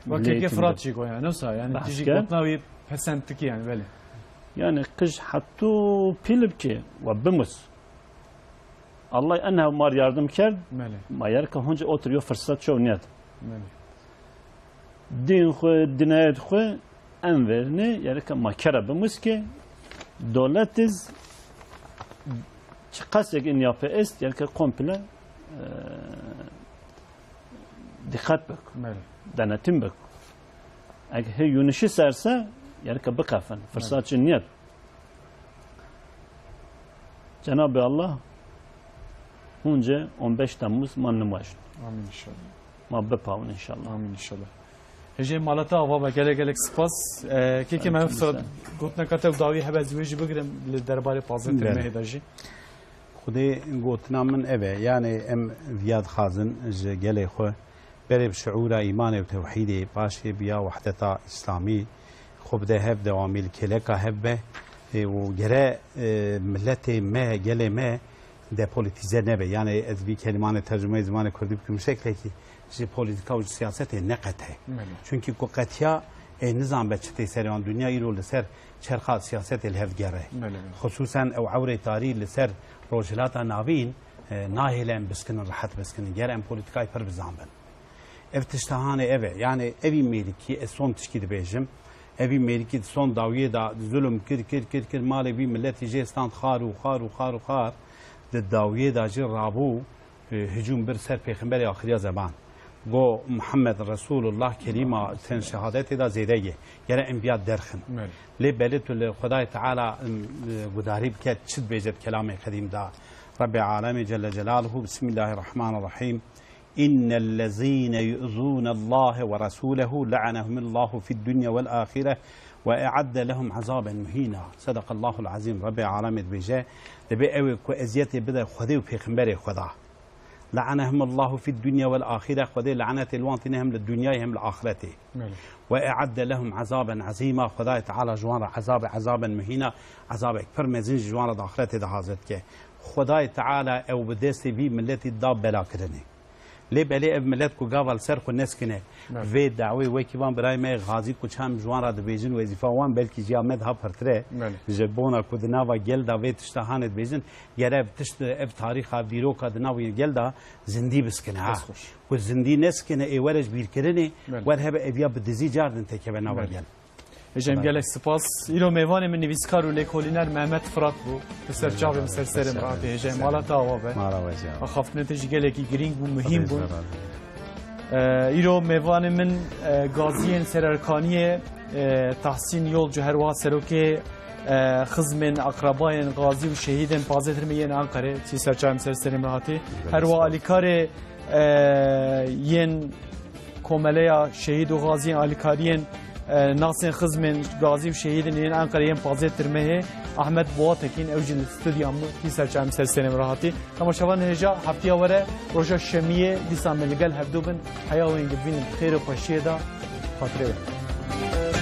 Milli Wekî Eğitimde. Fırat jî goya, ne wisa, yani Bahs tijî kir. Gotina wî pesend dikî yani, belê. Yani qij hatta pîl bikî ve bimus. Allah enha mar yardım kerd. Belê. Ma yer ka hunce otur yo fırsat şov niyet. Belê. Din xwe, dinayet xwe en verini, yani ka ma kera bimus ki döwletiz çiqasek in yapı est, yani ka komple, e, dikkat bek. Belê. Denetim bek. Eger he yunişi serse, yani ka bikafin. Fırsat Belê. Çi niyet. Cenab-ı Allah hunce on beş Temmuz ma nimajin. Amin inşallah. Ma bipawin inşallah. Amin inşallah. Hêjê mala te ava be, gelek gelek spas. Ee, kekê me Aleyküm selam. Gotineka te û dawî hebe ez wê jî bigirim li derbarê pazdeh Belê. Tirmehê de jî. Xwedê gotina min ev e. Yani em viya dixwazin ji gelê xwe berê bi şiûra îmanê û tewhîdê, paşê bi ya wehdeta îslamî xwe bide hev, dewamî li kêleka hev be, e, û gere, e, miletê me, gelê me depolitîze nebe. Yani ez vî kelîmanê tercumeyê zimanê kurdî bikim şeklekî ji polîtîka û ji siyasetê neqete. Belê. Çunkî ku qetiya, e, nizan be çi tê serê wan. Dinya îro li ser çerxa siyasetê li hev digere. Belê, belê. Xisûsen ew ewrê tarî li ser Rojhilata Navîn, e, nahêle em biskinin, rehet biskinin. Ger em polîtîkayê pir bizan bin. Ev tişta hanê ev e. Yani evî mêrikî, ez son tişkî dibêjim. Evî mêrikî di son dawiyê de zulm kir, kir, kir, kir. Malê vî miletî jê stand xar û xar û xar û xar. Di dawiyê de jî rabû, e, hicûm bir ser pêxemberê axiriya zeman. Go Muhammed Resulullah kelîma ten şehadetê de zêde ye. Gere em biya derxin. Belê. Lê belê tu li Xwedayê Teala, em, e, gudarî bike, çi dibêje di kelamê qedîm de. Rabbê Alemê Celle Celaluhu, Bismillahirrahmanirrahim. İnnellezîne yu'zûnellahe ve resûlehu le'anehumullahu fid dunya vel ahire ve e'adde lehum azaben muhîna. Sedaqallahul azîm. Rabbê Alemê dibêje, dibê ew ê ku eziyetê bide Xwedê û Pêxemberê Xweda. Le'anehumullahu fid dunya vel ahire. Xwedê lanetê li wan tîne hem li dinyayê hem li axiretê. Belê. Ve e'adde lehum azaben azîma. Xwedayê Teala ji wan re ezabê, ezaben muhîna, ezabek pir mezin ji wan re di axiretê de hazir dike. Xwedayê Teala ew bi destê vî miletî da belakirinê. Lê belê ev milet ku gava li ser xwe neskine, Belê. Vê dawê wekî van birayê me Xazî ku çem ji wan re dibêjin, wezîfa wan belkî jiya me daha pirtir e. Belê. Ji bona ku di nava gel de vê tişta hanê dibêjin, gere ev tişt, ev tarîxa, dîroka di nav gel de zindî biskine, ha. Dest xweş. Ku zindî neskine, ê were ji bîrkirinê, Belê. Wer hebe eviya bi dizî cardin tekeve nava Belê. Gel. Hêjayê min, gelek spas. Îro mêvanê min nivîskar û lêkolîner Mehmet Firat bû. Li ser çavê min ser serê min hatî. Hêjayê, mala te ava be. Mala we jî ava. Axaftinê te jî gelekî girîng bû, muhîm bû. Ee, îro mêvanê min, e, gaziyên Sererkaniyê, e, Tahsîn Yolcu, her wiha serokê, e, xizmên akrabayên gazî û şehîdên pazdeh Tirmehê yên Enqerê, tî ser çavê min ser serê min hatî. Her wiha alîkarê, e, yên Komeleya Şehîd û Gaziyên, alîkariyên, e, nasên xizmên gazî û şehîdên yên Enqerê yên pazdeh Tirmehê Ahmet Boğatekin, ew jî li stûdya min tî ser çavê min ser serê min re hatî. Temaşevan hêja, heftiya were roja şemiyê dîsa me li gel hevdû bin. Heya wên dibînin xêr û xweşiyê de, xatirê we.